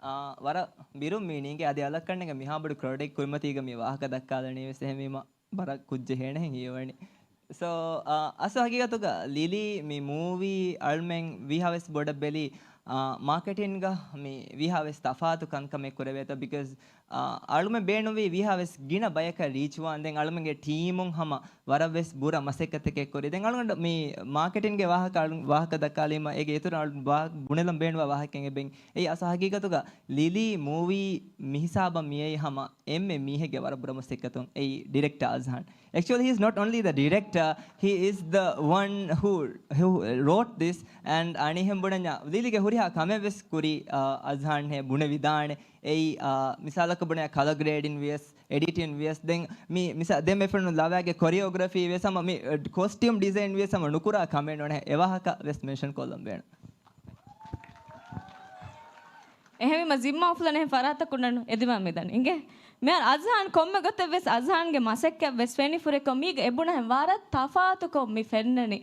އާ، ވަރަށް ބިރުން މީ ނީނގެ އަދި އަލައްކަންނެގެ މިހާ ބޮޑު ކްރައުޑެއް ކުރިމަތީގަ މި ވާހަކަ ދައްކާލަނީ ވެސް އެހެންވީމަ ބަރަށް ކުއްޖެހޭނެހެން ހީވަނީ. ސޯ، އަސް ހަގީގަތުގަ ލިލީ މި މޫވީ އަޅުމެން ވީހާވެސް ބޮޑަށް ބެލީ، މާކެޓިންގަ މި ވީހާވެސް ތަފާތު ކަންކަމެއް ކުރެވޭތޯ، ބިކޮޒް އަޅުމެން ބޭނުންވީ ވީހާވެސް ގިނަ ބަޔަކަށް ރީޗްވާން. ދެން އަޅުމެންގެ ޓީމުން ހަމަ ވަރަށްވެސް ބުރަ މަސައްކަތެކެއް ކުރި. ދެން އަޅުގަނޑު މި މާކެޓިންގެ ވާހަކަ އަޅު-، ވާހަކަ ދައްކާލީމަ އޭގެ އިތުރަށް އަޅު ވާ-، ބުނެލަން ބޭނުންވާ ވާހަކައެއް އެބެން. އެއީ އަސް ހަގީގަތުގަ ލިލީ މޫވީ މިހިސާބަށް މިއައީ ހަމަ އެންމެ މީހެއްގެ ވަރަށް ބުރަ މަސައްކަތުން. އެއީ ޑިރެކްޓަރ އަޒްހާން. Actually, he is not only the director, he is the one who, who wrote this and އަނިހެން ބުނަންޏާ ލިލީގެ ހުރިހާ ކަމެއް ވެސް ކުރީ، އަ، އަޒްހާންހޭ ބުނެވިދާނެ. އެއީ، އަ، މިސާލަކަށް ބުނެ ކަލަ ގްރޭޑިން ވިޔަސް، އެޑިޓިން ވިޔަސް، ދެން މި މިސާ-، ދެން މި ފެނުނު ލަވާގެ ކޮރިއޯގްރަފީ ވިޔަސް ހަމަ މި، އަ، ކޮސްޓިއުމް ޑިޒައިން ވިޔަސް ހަމަ ނުކުރާ ކަމެއް ނޫނޭ. އެވާހަކަ ވެސް މެންޝަން ކޮށްލަން ބޭނުން. އެހެންވީމަ ޒިންމާ އުފުލަން އެހެން ފަރާތަކުންނަން އެދިމާ މިދަނީ. އިނގޭ؟ މިހާރު އަޒްހާން ކޮންމެ ގޮތެއް ވެސް އަޒްހާންގެ މަސައްކަތް ވެސް ފެނިފުރެކޮށް މީގެ އެބުނަހެން ވަރަށް ތަފާތުކޮށް މި ފެންނަނީ.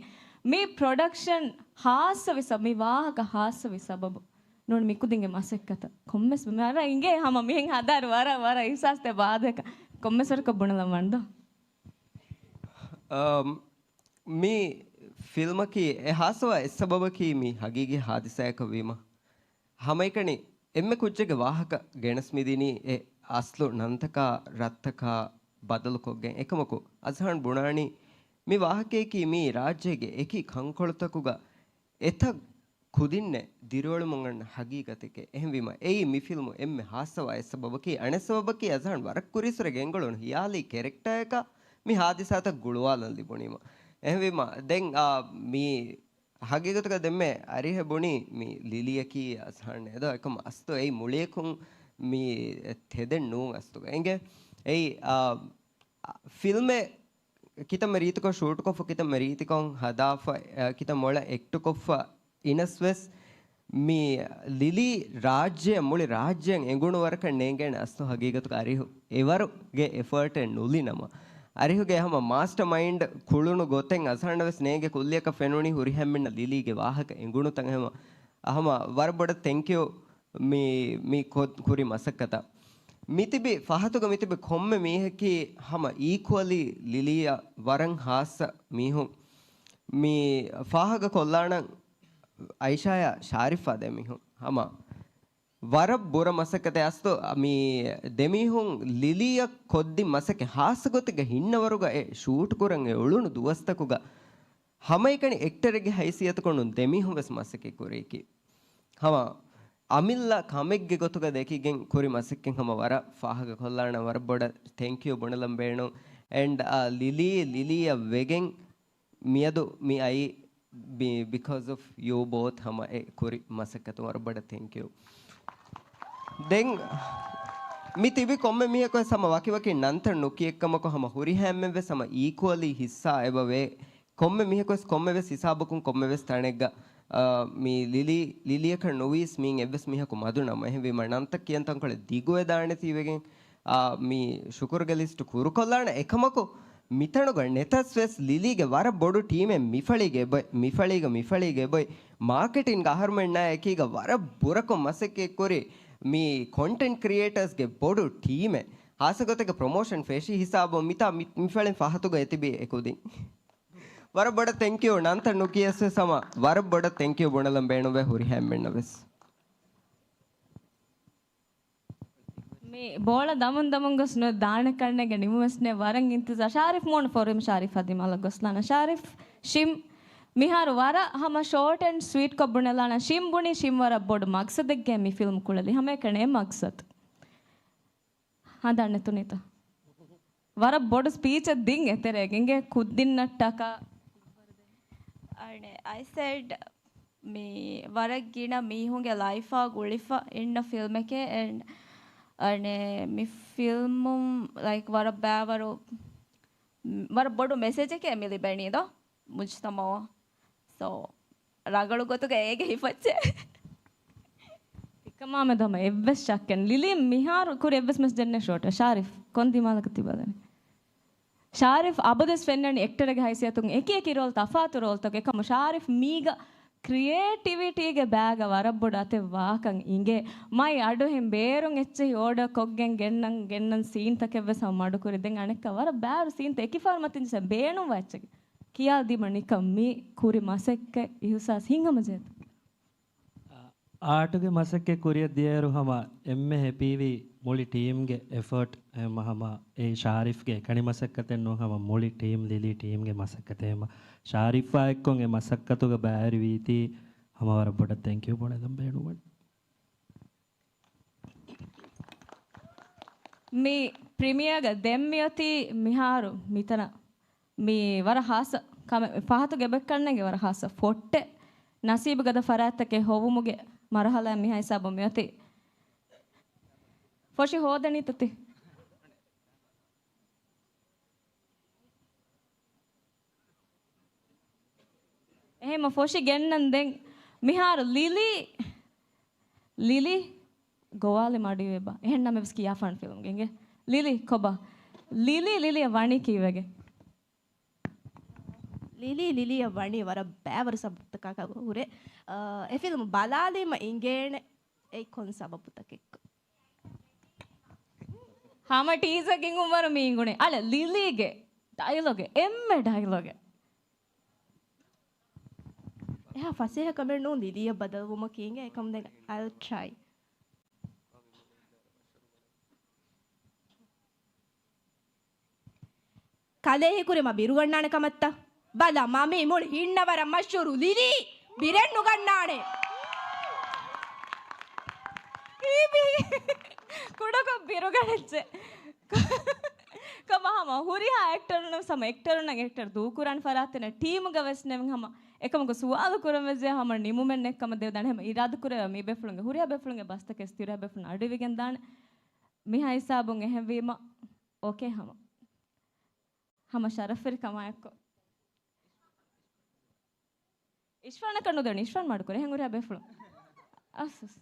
މި ޕްރޮޑަކްޝަން ހާއްސަވި ސަ-، މި ވާހަކަ ހާއްސަވި ސަބަބު ނޫން މިކުދިންގެ މަސައްކަތަށް. ކޮންމެސް މި ވަރަށް އިނގޭ ހަމަ މިހެން ހަދާރު ވަރަށް، ވަރަށް އިހްސާސްތެ ބާދަކަ. ކޮންމެސް ވަރަކަށް ބުނެލަން ވަންދޯ. އަމް، މި ފިލްމަކީ އެ ހާއްސަވާ އެއް ސަބަބަކީ މި ހަގީގީ ހާދިސާއަކަށް ވީމަ. ހަމައެކަނި އެންމެ ކުއްޖެއްގެ ވާހަކަ ގެނެސް މިދިނީ އެ އަސްލު ނަންތަކާ ރަށްތަކާ ބަދަލުކޮށްގެން. އެކަމަކު އަޒްހާން ބުނާނީ މި ވާހަކަޔަކީ މި ރާއްޖޭގެ އެކި ކަންކޮޅުތަކުގަ އެތައް ކުދިންނެއް ދިރިއުޅެމުން އަންނަ ހަގީގަތެކޭ. އެހެންވީމަ އެއީ މި ފިލްމު އެންމެ ހާއްސަވާ އެއް ސަބަބަކީ. އަނެއް ސަބަބަކީ އަޒްހާން ވަރަށް ކުރީއްސުރެ ގެންގުޅުނު ހިޔާލީ ކެރެކްޓާއަކާ މި ހާދިސާތައް ގުޅުވާލަން ލިބުނީމަ. އެހެންވީމަ ދެން، އާ، މި ހަގީގަތުގަ ދެންމެ އަރިހަށް ބުނީ މި ލިލީއަކީ އަޒްހާން ނޭދޯ. އެކަމަ އަސްތު އެއީ މުޅިއަކުން މި ތެދެއް ނޫން އަސްތުގަ. އިނގޭ އެއީ، އާ، ފިލްމެއް ކިތަންމެ ރީތިކޮށް ޝޫޓްކޮށްފަ ކިތަންމެ ރީތިކޮށް ހަދާފަ، އަ، ކިތަން މޮޅަށް އެކްޓުކޮށްފަ އިނަސް ވެސް މި ލިލީ ރާއްޖެއަށް މުޅި ރާއްޖެއަށް އެނގުނު ވަރަކަށް ނޭނގޭނެ އަސްލު ހަގީގަތުގަ އަރިހު އެވަރުގެ އެފަރޓެއް ނުލި ނަމަ. އަރިހުގެ ހަމަ މާސްޓަ މައިންޑް ކުޅުނު ގޮތެއް އަޒްހާނަށް ވެސް ނޭނގެ ކުއްލިއަކަށް ފެނުނީ ހުރިހެންމެންނަށް ލިލީގެ ވާހަކަ އެނގުނު ތަން ހަމަ ހަމަ ވަރަށް ބޮޑަށް ތެންކް ޔޫ މި، މި ކޮ-، ކުރި މަސައްކަތަށް. މިތިބި ފަހަތުގަ މިތިބި ކޮންމެ މީހަކީ ހަމަ އީކުއަލީ ލިލީއަށް ވަރަށް ހާއްސަ މީހުން. މި ފާހަގަ ކޮށްލާނަން އައިޝާޔާ ޝާރިފާ ދެ މީހުން. ހަމަ ވަރަށް ބުރަ މަސައްކަތެއް އަސްލު މި ދެ މީހުން ލިލީއަށް ކޮށްދިން މަސައްކަތް ހާއްސަ ގޮތެއްގަ ހިންނަވަރުގަ އެ ޝޫޓް ކުރަން އެ އުޅުނު ދުވަސްތަކުގަ ހަމައެކަނި އެކްޓަރެއްގެ ހައިސިއްޔަތުގަ ނޫން ދެ މީހުން ވެސް މަސައްކަތް ކުރީކީ. ހަމަ އަމިއްލަ ކަމެއްގެ ގޮތުގަ ދެކިގެން ކުރި މަސައްކަތް ހަމަ ވަރަށް ފާހަގަ ކޮށްލާނަން ވަރަށް ބޮޑަށް ތެންކް ޔޫ ބުނެލަން ބޭނުން. އެންޑް، އާ، ލިލީ، ލިލީއަށް ވެގެން މިއަދު މި އައީ ބި-، because of you both ހަމަ އެ ކުރި މަސައްކަތު ވަރަށް ބޮޑަށް ތެންކް ޔޫ. ދެން މި ތިބި ކޮންމެ މީހަކު ވެސް ހަމަ ވަކިވަކި ނަންތައް ނުކިޔެއްކަމަކު ހަމަ ހުރިހާ އެންމެން ވެސް ހަމަ އީކުއަލީ ހިއްސާ އެބަ ވޭ. ކޮންމެ މީހަކު ވެސް ކޮންމެ ވެސް ހިސާބަކުން ކޮންމެ ވެސް ތަނެއްގަ، އާ، މި ލިލީ، ލިލީއަކަށް ނުވީސް މީން އެއްވެސް މީހަކު މަދު ނަމަ. އެހެންވީމަ ނަންތައް ކިޔަން ތަންކޮޅެއް ދިގުވެދާނެތީ ވެގެން، އާ، މި ޝުކުރުގެ ލިސްޓް ކުރުކޮށްލާނެ. އެކަމަކު މިތަނުގަ ނެތަސް ވެސް ލިލީގެ ވަރަށް ބޮޑު ޓީމެއް މިފަޅީގެ އެބޮތް، މިފަޅީގަ، މިފަޅީގެ އެބޮތް މާކެޓިންގ އަހަރުމެންނާ އެކީގަ ވަރަށް ބުރަކޮށް މަސައްކަތްކުރި މި ކޮންޓެންޓް ކްރިއޭޓަރސްގެ ބޮޑު ޓީމެއް. ހާއްސަ ގޮތެއްގަ ޕްރޮމޯޝަން ފެށި ހިސާބުން މިތާ މި-، މިފަޅިން ފަހަތުގަ އެތިބީ އެކުދިން. ވަރަށް ބޮޑަށް ތެންކް ޔޫ. ނަންތައް ނުކިޔަސް ވެސް ހަމަ ވަރަށް ބޮޑަށް ތެންކް ޔޫ ބުނެލަން ބޭނުންވޭ ހުރިހާ އެންމެންނަށް ވެސް. މި ބޯޅަ ދަމުން ދަމުން ގޮސް ނުވެ ދާނެ ކަންނޭނގެ ނިމުމެސް ނެ ވަރަށް އިންތިޒާ. ޝާރިފް މޫނު ފޯރުވީމަ ޝާރިފް އަދި މަލަށް ގޮސްލާނަ. ޝާރިފް، ޝިމް، މިހާރު ވަރަށް ހަމަ ޝޯޓް އެންޑް ސްވީޓްކޮށް ބުނެލާނަ. ޝިމް ބުނީ ޝިމް ވަރަށް ބޮޑު މަގްސަދެއްގެ މި ފިލްމް ކުޅެލި. ހަމައެކަނި އެ މަގްސަދު. ހަނދާން ނެތުނީތަ؟ ވަރަށް ބޮޑު ސްޕީޗެއް ދިން އެތެރޭގަ އިނގޭ ކުދިންނަށްޓަކާ. އަނެ، I said މި ވަރަށް ގިނަ މީހުންގެ ލައިފާ ގުޅިފަ އިންނަ ފިލްމެކޭ. އެންޑް އަނެ، މި ފިލްމުން ލައިކް ވަރަށް ބައިވަރު، ވަރަށް ބޮޑު މެސެޖެކޭ މި ލިބެނީ ދޯ މުޖްތަމަޢަށް. ސޯ، ރަނގަޅު ގޮތުގަ އޭގެ ހިފައްޗެއް. ތިކަމާމެދު ހަމަ އެއްވެސް ޝައްކެއް ނެތް. ލިލީ މިހާރު ކުރި އެއްވެސް މެސެޖެއް ނެތް ޝޯޓަށް. ޝާރިފް، ކޮން ދިމާލަކަށް ތިބަލަނީ؟ ޝާރިފް އަބަދުވެސް ފެންނަނީ އެކްޓަރެއްގެ ހައިސިއްޔަތުން އެކި އެކި ރޯލް ތަފާތު ރޯލްތަކެއް. އެކަމު ޝާރިފް މީގަ ކްރިއޭޓިވިޓީގެ ބައިގަ ވަރަށް ބޮޑު އަތެއް ވާކަން އިނގޭ. މައި އަޑު އެހެން ބޭރުން އެއްޗެހި އޯޑަރ ކޮށްގެން ގެންނަން، ގެންނަން ސީންތަކެއްވެސް ހަމަ މަޑުކުރި. ދެން އަނެއްކާ ވަރަށް ބައިވަރު ސީންތައް އެކި ފަހަރު މަތިން ޖެހޭ ބޭނުންވާ އެއްޗެކޭ. ކިޔާލަދީމަ ނިކަން މި ކުރި މަސައްކަތް އިހުސާސް ހިތްހަމަޖެހޭތަ؟ އާޓުގެ މަސައްކަތް ކުރިއަށް ދިޔައިރު ހަމަ އެންމެ ހެޕީވީ މުޅި ޓީމްގެ އެފަރޓް. އެ ހަމަ އެ ޝާރިފްގެ އެކަނި މަސައްކަތެއް ނޫން، ހަމަ މުޅި ޓީމް، ލިލީ ޓީމްގެ މަސައްކަތެއް. ހަމަ ޝާރިފްއާ އެއްކޮށް އެ މަސައްކަތުގަ ބައިވެރިވީތީ ހަމަ ވަރަށް ބޮޑަށް ތެންކް ޔޫ ބުނެލަން ބޭނުންވަނީ. މި ޕްރިމިއާގަ ދެން މިއޮތީ މިހާރު މިތަނަށް މި ވަރަށް ހާއްސަ ކަމެއް، ފަހަތުގެ އެބައޮތްކަންނޭނގެ ވަރަށް ހާއްސަ ފޮއްޓެއް. ނަސީބު ގަދަ ފަރާތްތަކެއް ހޮވުމުގެ މަރުހަލާ މިހާ ހިސާބުން މިއޮތީ. ފޮށި ހޯދަނީތަ ތި؟ އެހެންމަ ފޮށި ގެންނަން ދެން. މިހާރު ލިލީ، ލިލީ ގޮވާލި މަޑުއިވޭބާ. އެހެން ނަމެއްވެސް ކިޔާފާނެ ފިލްމްގެ އިނގޭ. ލިލީ ކޮބާ؟ ލިލީ، ލިލީއަށް ވަނީ ކީއްވެގެން؟ ލިލީ، ލިލީއަށް ވަނީ ވަރަށް ބައިވަރު ސަބަބުތަކާ ހުރެ. އާ، އެ ފިލްމް ބަލާލީމަ އިނގޭނެ އެއީ ކޮން ސަބަބުތަކެއްކަން. ހަމަ ޓީޒަރ ގިންގުންވަރު މި އިނގުނީ. އަޅެ ލިލީގެ ޑައިލޮގެއް، އެންމެ ޑައިލޮގެއް. އެހާ ފަސޭހަ ކަމެއް ނޫން ލިލީއަށް ބަދަލުވުމަކީ އިނގޭ. އެކަމު ދެން I'll try. ކަލޭ ހީކުރީމަ ބިރުގަންނާނެ ކަމަށްތަ؟ ބަލަ، މަ މީ މުޅި ހިންނަވަރަށް މަޝްހޫރު ލިލީ ބިރެއް ނުގަންނާނެ. ހީވީ ކުޑަކޮށް ބިރުގަނެއްޖެ. ކަމަށް ހަމަ ހުރިހާ އެކްޓަރުންނަށް ހަމަ އެކްޓަރުންނަށް އެކްޓަރު ދޫކުރާނެ ފަރާތެއް ނެތް. ޓީމުގަ ވެސް ނެތް. ހަމަ އެކަމަކު ސުވާލު ކުރަން ވެއްޖެ ހަމަ ނިމުމެއް ނެތް ކަމަށް ދެވިދާނެ. ހަމަ އިރާދަކުރެވޭ މި ބޭފުޅުންގެ ހުރިހާ ބޭފުޅުން އަޑުއިވިގެން ދާނެ. މިހާ ހިސާބުން އެހެންވީމަ އޯކޭ ހަމަ. ހަމަ ޝަރަފްވެރި ކަމާއެއްކޮށް. އިޝްފާނަކަށް ނުދެވުނީ، އިޝްފާން މަޑުކުރޭ. އެހެން ހުރިހާ ބޭފުޅުން. އަސް، އަސް.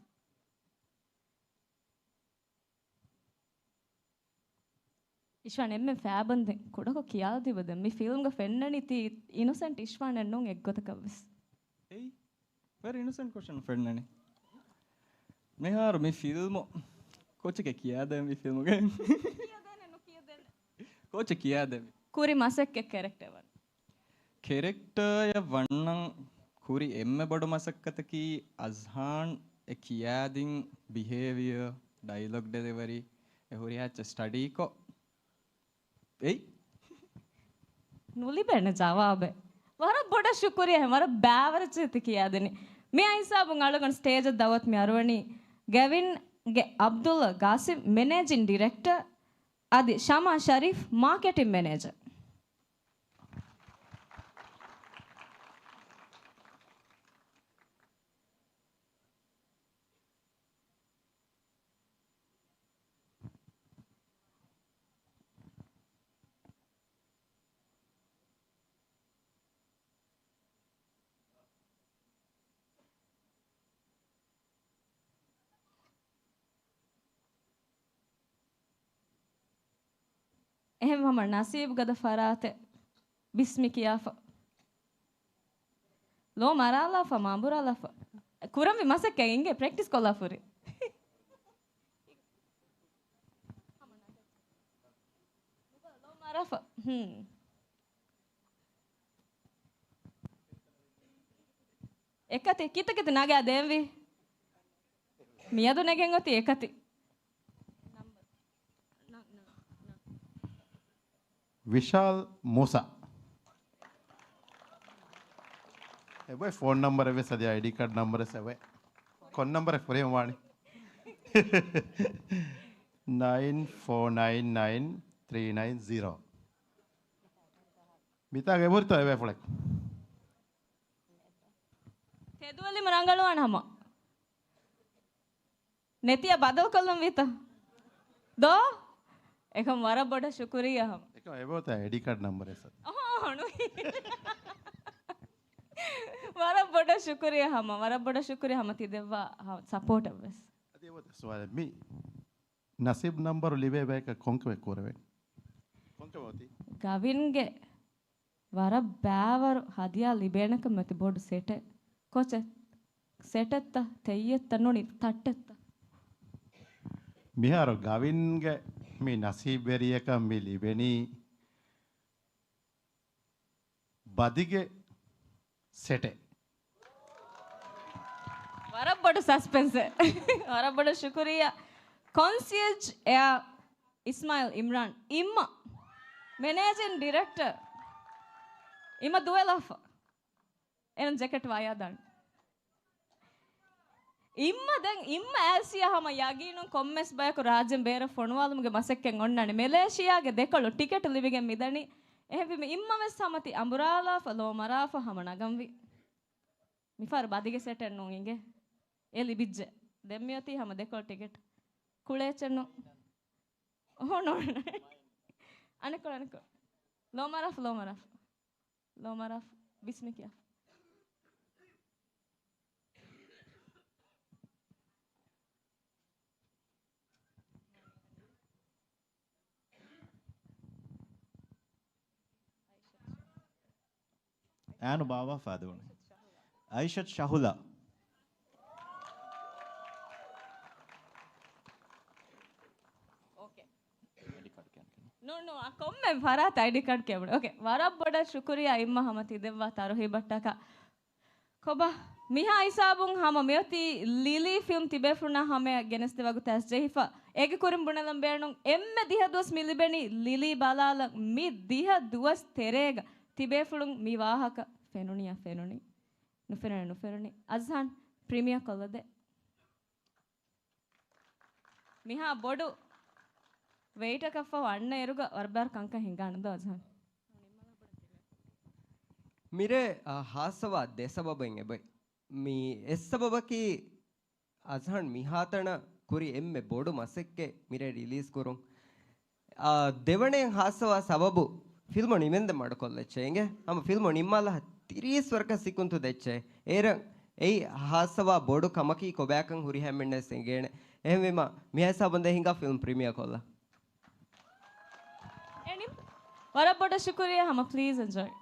އިޝްފާން އެންމެ ފައިބަންދެން ކުޑަކޮށް ކިޔާލަދީބަ ދެން. މި ފިލްމްގަ ފެންނަނީ ތި އިނޮސެންޓް އިޝްފާނެއް ނޫން އެއްގޮތަކަށްވެސް. އެއީ ވެރި އިނޮސެންޓް ކޮށް ފެންނަނީ. މިހާރު މި ފިލްމު ކޯޗެކޭ ކިޔާދޭން މި ފިލްމުގެ. ކިޔަދޭނެ ނުކިޔަދޭނެ. ކޯޗެއް ކިޔާދޭން. ކުރި މަސައްކަތް ކެރެކްޓަރ ވަން. ކެރެކްޓަރއެއް ވަންނަން ކުރި އެންމެ ބޮޑު މަސައްކަތަކީ އަޒްހާން އެ ކިޔާދިން ބިހޭވިއަރ، ޑައިލޮގް ޑެލިވަރީ، އެ ހުރިހާ އެއްޗެއް ސްޓަޑީކޮށް. އެއް. ނުލިބޭނެ ޖަވާބެއް. ވަރަށް ބޮޑަށް ޝުކުރިއްޔާ، ވަރަށް ބައިވަރު ޗެތި ކިޔާދިނީ. މި ހިސާބުން އަޅުގަނޑު ސްޓޭޖަށް ދައުވަތު މި އަރުވަނީ ގެވިންގެ އަބްދުﷲ ގާސިމް، މެނޭޖިން ޑިރެކްޓަރ، އަދި ޝަމާ ޝަރީފް، މާކެޓިން މެނޭޖަރ. އެހެން ހަމަ ނަސީބު ގަދަ ފަރާތެއް ބިސްމި ކިޔާފަ. ލޯ މަރާލާފަ، މާބުރާލާފަ. ކުރަންވީ މަސައްކަތް އިނގޭ ޕްރެކްޓިސް ކޮށްލާފަ ހުރި. ލޯ މަރާފަ. ހުން. އެކަތި ކިތަކިތަ ނަގާ ދޭންވީ. މިއަދު ނެގެން އޮތީ އެކަތި. ވިޝާލް މޫސާ. އެބޮތް ފޯން ނަމްބަރެއް ވެސް އަދި އައިޑީ ކާޑް ނަމްބަރެއް ވެސް އެބޮތް. ކޮން ނަމްބަރެއް ފުރިހަމަ ވާނީ؟ ނައިން ފޯ ނައިން ނައިން ތްރީ ނައިން ޒީރޯ. މިތާގެ އެބަހުރިތޯ އެބޭފުޅެއް؟ ތެދުވެލިމަ ރަނގަޅުވާނެ ހަމަ. ނެތިއަށް ބަދަލުކޮށްލަން ވީތަ؟ ދޯ؟ އެކަމް ވަރަށް ބޮޑަށް ޝުކުރިއްޔާ ހަމަ. އެކަމް އެބަހުރިތޯ އައިޑީ ކާޑް ނަމްބަރެއް ސަ. އަހާ، ނުވި. ވަރަށް ބޮޑަށް ޝުކުރިއްޔާ ހަމަ. ވަރަށް ބޮޑަށް ޝުކުރިއްޔާ ހަމަ ތި ދެއްވާ ސަޕޯޓަށް ވެސް. އަދި އެބަހުރި ސުވާލެއް މި. ނަސީބު ނަމްބަރު ލިބޭ ބަޔަކަށް ކޮންކަމެއް ކުރެވޭނެ؟ ކޮންކަމެއް އޮތީ؟ ގަވިންގެ ވަރަށް ބާވަރު ހަދިޔާ ލިބޭނެކަން މިއޮތީ ބޮޑު ސެޓެއް. ކޮޗެއް؟ ސެޓެއްތަ؟ ތެއްޔެއްތަ؟ ނޫނީ ތައްޓެއްތަ؟ މިހާރު ގަވިންގެ މި ނަސީބުވެރިޔަކަށް މި ލިބެނީ ބަދިގެ ސެޓެއް. ވަރަށް ބޮޑު ސަސްޕެންސެއް. ވަރަށް ބޮޑު ޝުކުރިއްޔާ. ކޮންސިއެޖް އެއާ އިސްމާއިލް އިމްރާން، އިއްމަ މެނޭޖިން ޑިރެކްޓަރ. އިއްމަ ދުވެލާފަ. އޭނަ ޖެކެޓް ވަޔާދާން. އިއްމަ ދެން އިއްމަ އާސިޔާ ހަމަ ޔަގީނުން ކޮންމެސް ބަޔަކު ރާއްޖޭން ބޭރަށް ފޮނުވާލުމުގެ މަސައްކަތް އޮންނާނެ. މެލޭޝިޔާގެ ދެކޮޅު ޓިކެޓު ލިބިގެން މިދަނީ. އެހެންވީމަ އިއްމަ ވެސް ހަމަ ތި އަނބުރާލާފަ ލޯ މަރާފަ ހަމަ ނަގަންވީ. މިފަހަރު ބަދިގެ ސެޓެއް ނޫން އިނގޭ. އެ ލިބިއްޖެ. ދެން މިއޮތީ ހަމަ ދެކޮޅު ޓިކެޓް. ކުޅޭ އެއްޗެއް ނޫން. އޮހޯ ނޯ. އަނެއްކޮޅު އަނެއްކޮޅު. ލޯ މަރާފަ ލޯ މަރާފަ. ލޯ މަރާފަ. ބިސްމި ކިޔާ. އާނު ބާވާ ފާދެވުނު. އައިޝަތް ޝަހުލާ. އޯކޭ. ނޫން، ނޫން، އާ، ކޮންމެ ފަރާތަށް އައިޑީ ކާޑް ކެބުނު. އޯކޭ. ވަރަށް ބޮޑަށް ޝުކުރިއްޔާ އިއްމަ ހަމަ ތި ދެއްވާ ތަރުހީބަށްޓަކާ. ކޮބާ، މިހާ ހިސާބުން ހަމަ މިއޮތީ ލިލީ ފިލްމް ތިބޭފުޅުންނާ ހަމަޔަށް ގެނެސްދެވި ވަގުތާ ޖެހިފަ. އޭގެ ކުރިން ބުނެލަން ބޭނުން އެންމެ ދިހަ ދުވަސް މި ލިބެނީ ލިލީ ބަލާލަން. މި ދިހަ ދުވަސް ތެރޭގަ ތިބޭފުޅުން މި ވާހަކަ ފެނުނިއްޔާ ފެނުނީ. ނުފެނުނީ ނުފެނުނީ. އަޒްހާން ޕްރިމިއާ ކޮށްލަދޭ. މިހާ ބޮޑު ވެއިޓަކަށްފަހު އަންނަ އިރުގަ ވަރަށް ބާރު ކަންކަން ހިނގާނެ ދޯ އަޒްހާން. މިރޭ، އާ، ހާއްސަވާ ދެ ސަބަބެއް އެބައި. މި އެއް ސަބަބަކީ އަޒްހާން މިހާތަނަށް ކުރި އެންމެ ބޮޑު މަސައްކަތް މިރޭ ރިލީޒް ކުރުން. އާ، ދެވަނައިން ހާއްސަވާ ސަބަބު ފިލްމު ނިމެންދެން މަޑުކޮށްލައްޗޭ އިނގޭ. ހަމަ ފިލްމު ނިންމާލާ ތިރީސް ވަރަކަށް ސިކުންތު ދެއްޗޭ. އޭރަށް އެއީ ހާއްސަވާ ބޮޑު ކަމަކީ ކޮބާކަން ހުރިހާ އެންމެންނަށް އެނގޭނެ. އެހެންވީމަ މިހާ ހިސާބުން ދެން ހިނގާ ފިލްމް ޕްރިމިއާ ކޮށްލާ. އެނިމް. ވަރަށް ބޮޑަށް ޝުކުރިއްޔާ ހަމަ ޕްލީޒް އެންޖޮއި.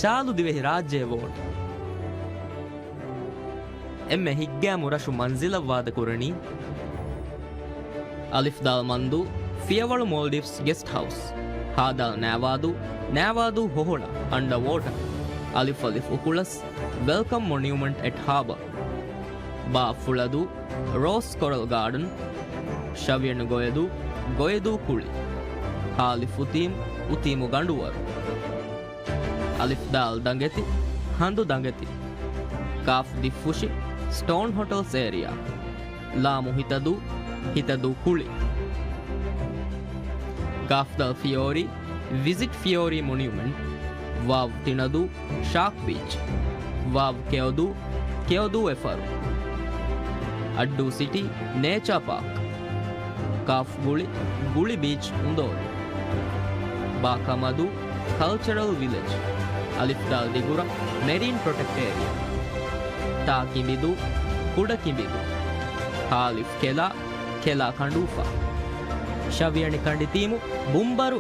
ޗާލު ދިވެހިރާއްޖެ އެވޯޑް. އެންމެ ހިތްގައިމު ރަށު މަންޒިލަށް ވާދަކުރަނީ، އަލިފް ދާލް މަންދޫ، ފިޔަވަޅު މޯލްޑިވްސް ގެސްޓް ހައުސް، ހާ ދާލް ނާވާދޫ، ނާވާދޫ ހޮހޮޅަ އަންޑަ ވޯޓަ، އަލިފް އަލިފް އުކުޅަސް، ވެލްކަމް މޮނިއުމަންޓް އެޓް ހާބަ، ބާ ފުޅަދޫ، ރޯސް ކޮރަލް ގާޑަން، ޝަވިޔަނު ގޮޔަދޫ، ގޮޔަދޫ ކުޅި، ހާލިފް އުތީމް، އުތީމު ގަނޑުވަރު. އަލިފް ދާލް ދަނގެތި، ހަނދު ދަނގެތި. ކާފް ދިއްފުށި، ސްޓޯން ހޮޓެލްސް އޭރިއާ. ލާމު ހިތަދޫ، ހިތަދޫ ކުޅި. ކާފް ދާލް ފިޔޯރި، ވިޒިޓް ފިޔޯރި މޮނިއުމެންޓް. ވާވް ތިނަދޫ، ޝާކް ބީޗް. ވާވް ކެޔޮދޫ، ކެޔޮދޫ އެފަރު. އައްޑޫ ސިޓީ، ނޭޗާ ޕާކް. ކާފް ގުޅި، ގުޅި ބީޗް އުނދޯލި. ބާ ކަމަދޫ، ކަލްޗަރަލް ވިލެޖް. އަލިފް ދާލް ދިގުރަ، މެރީން ޕްރޮޓެކްޓް އޭރިއާ. ތާ ކިނބިދޫ، ކުޑަ ކިނބިދޫ. ހާލިފް ކެލާ، ކެލާ ކަނޑޫފާ. ޝަވިޔަނި ކަނޑިތީމު، ބުނބަރު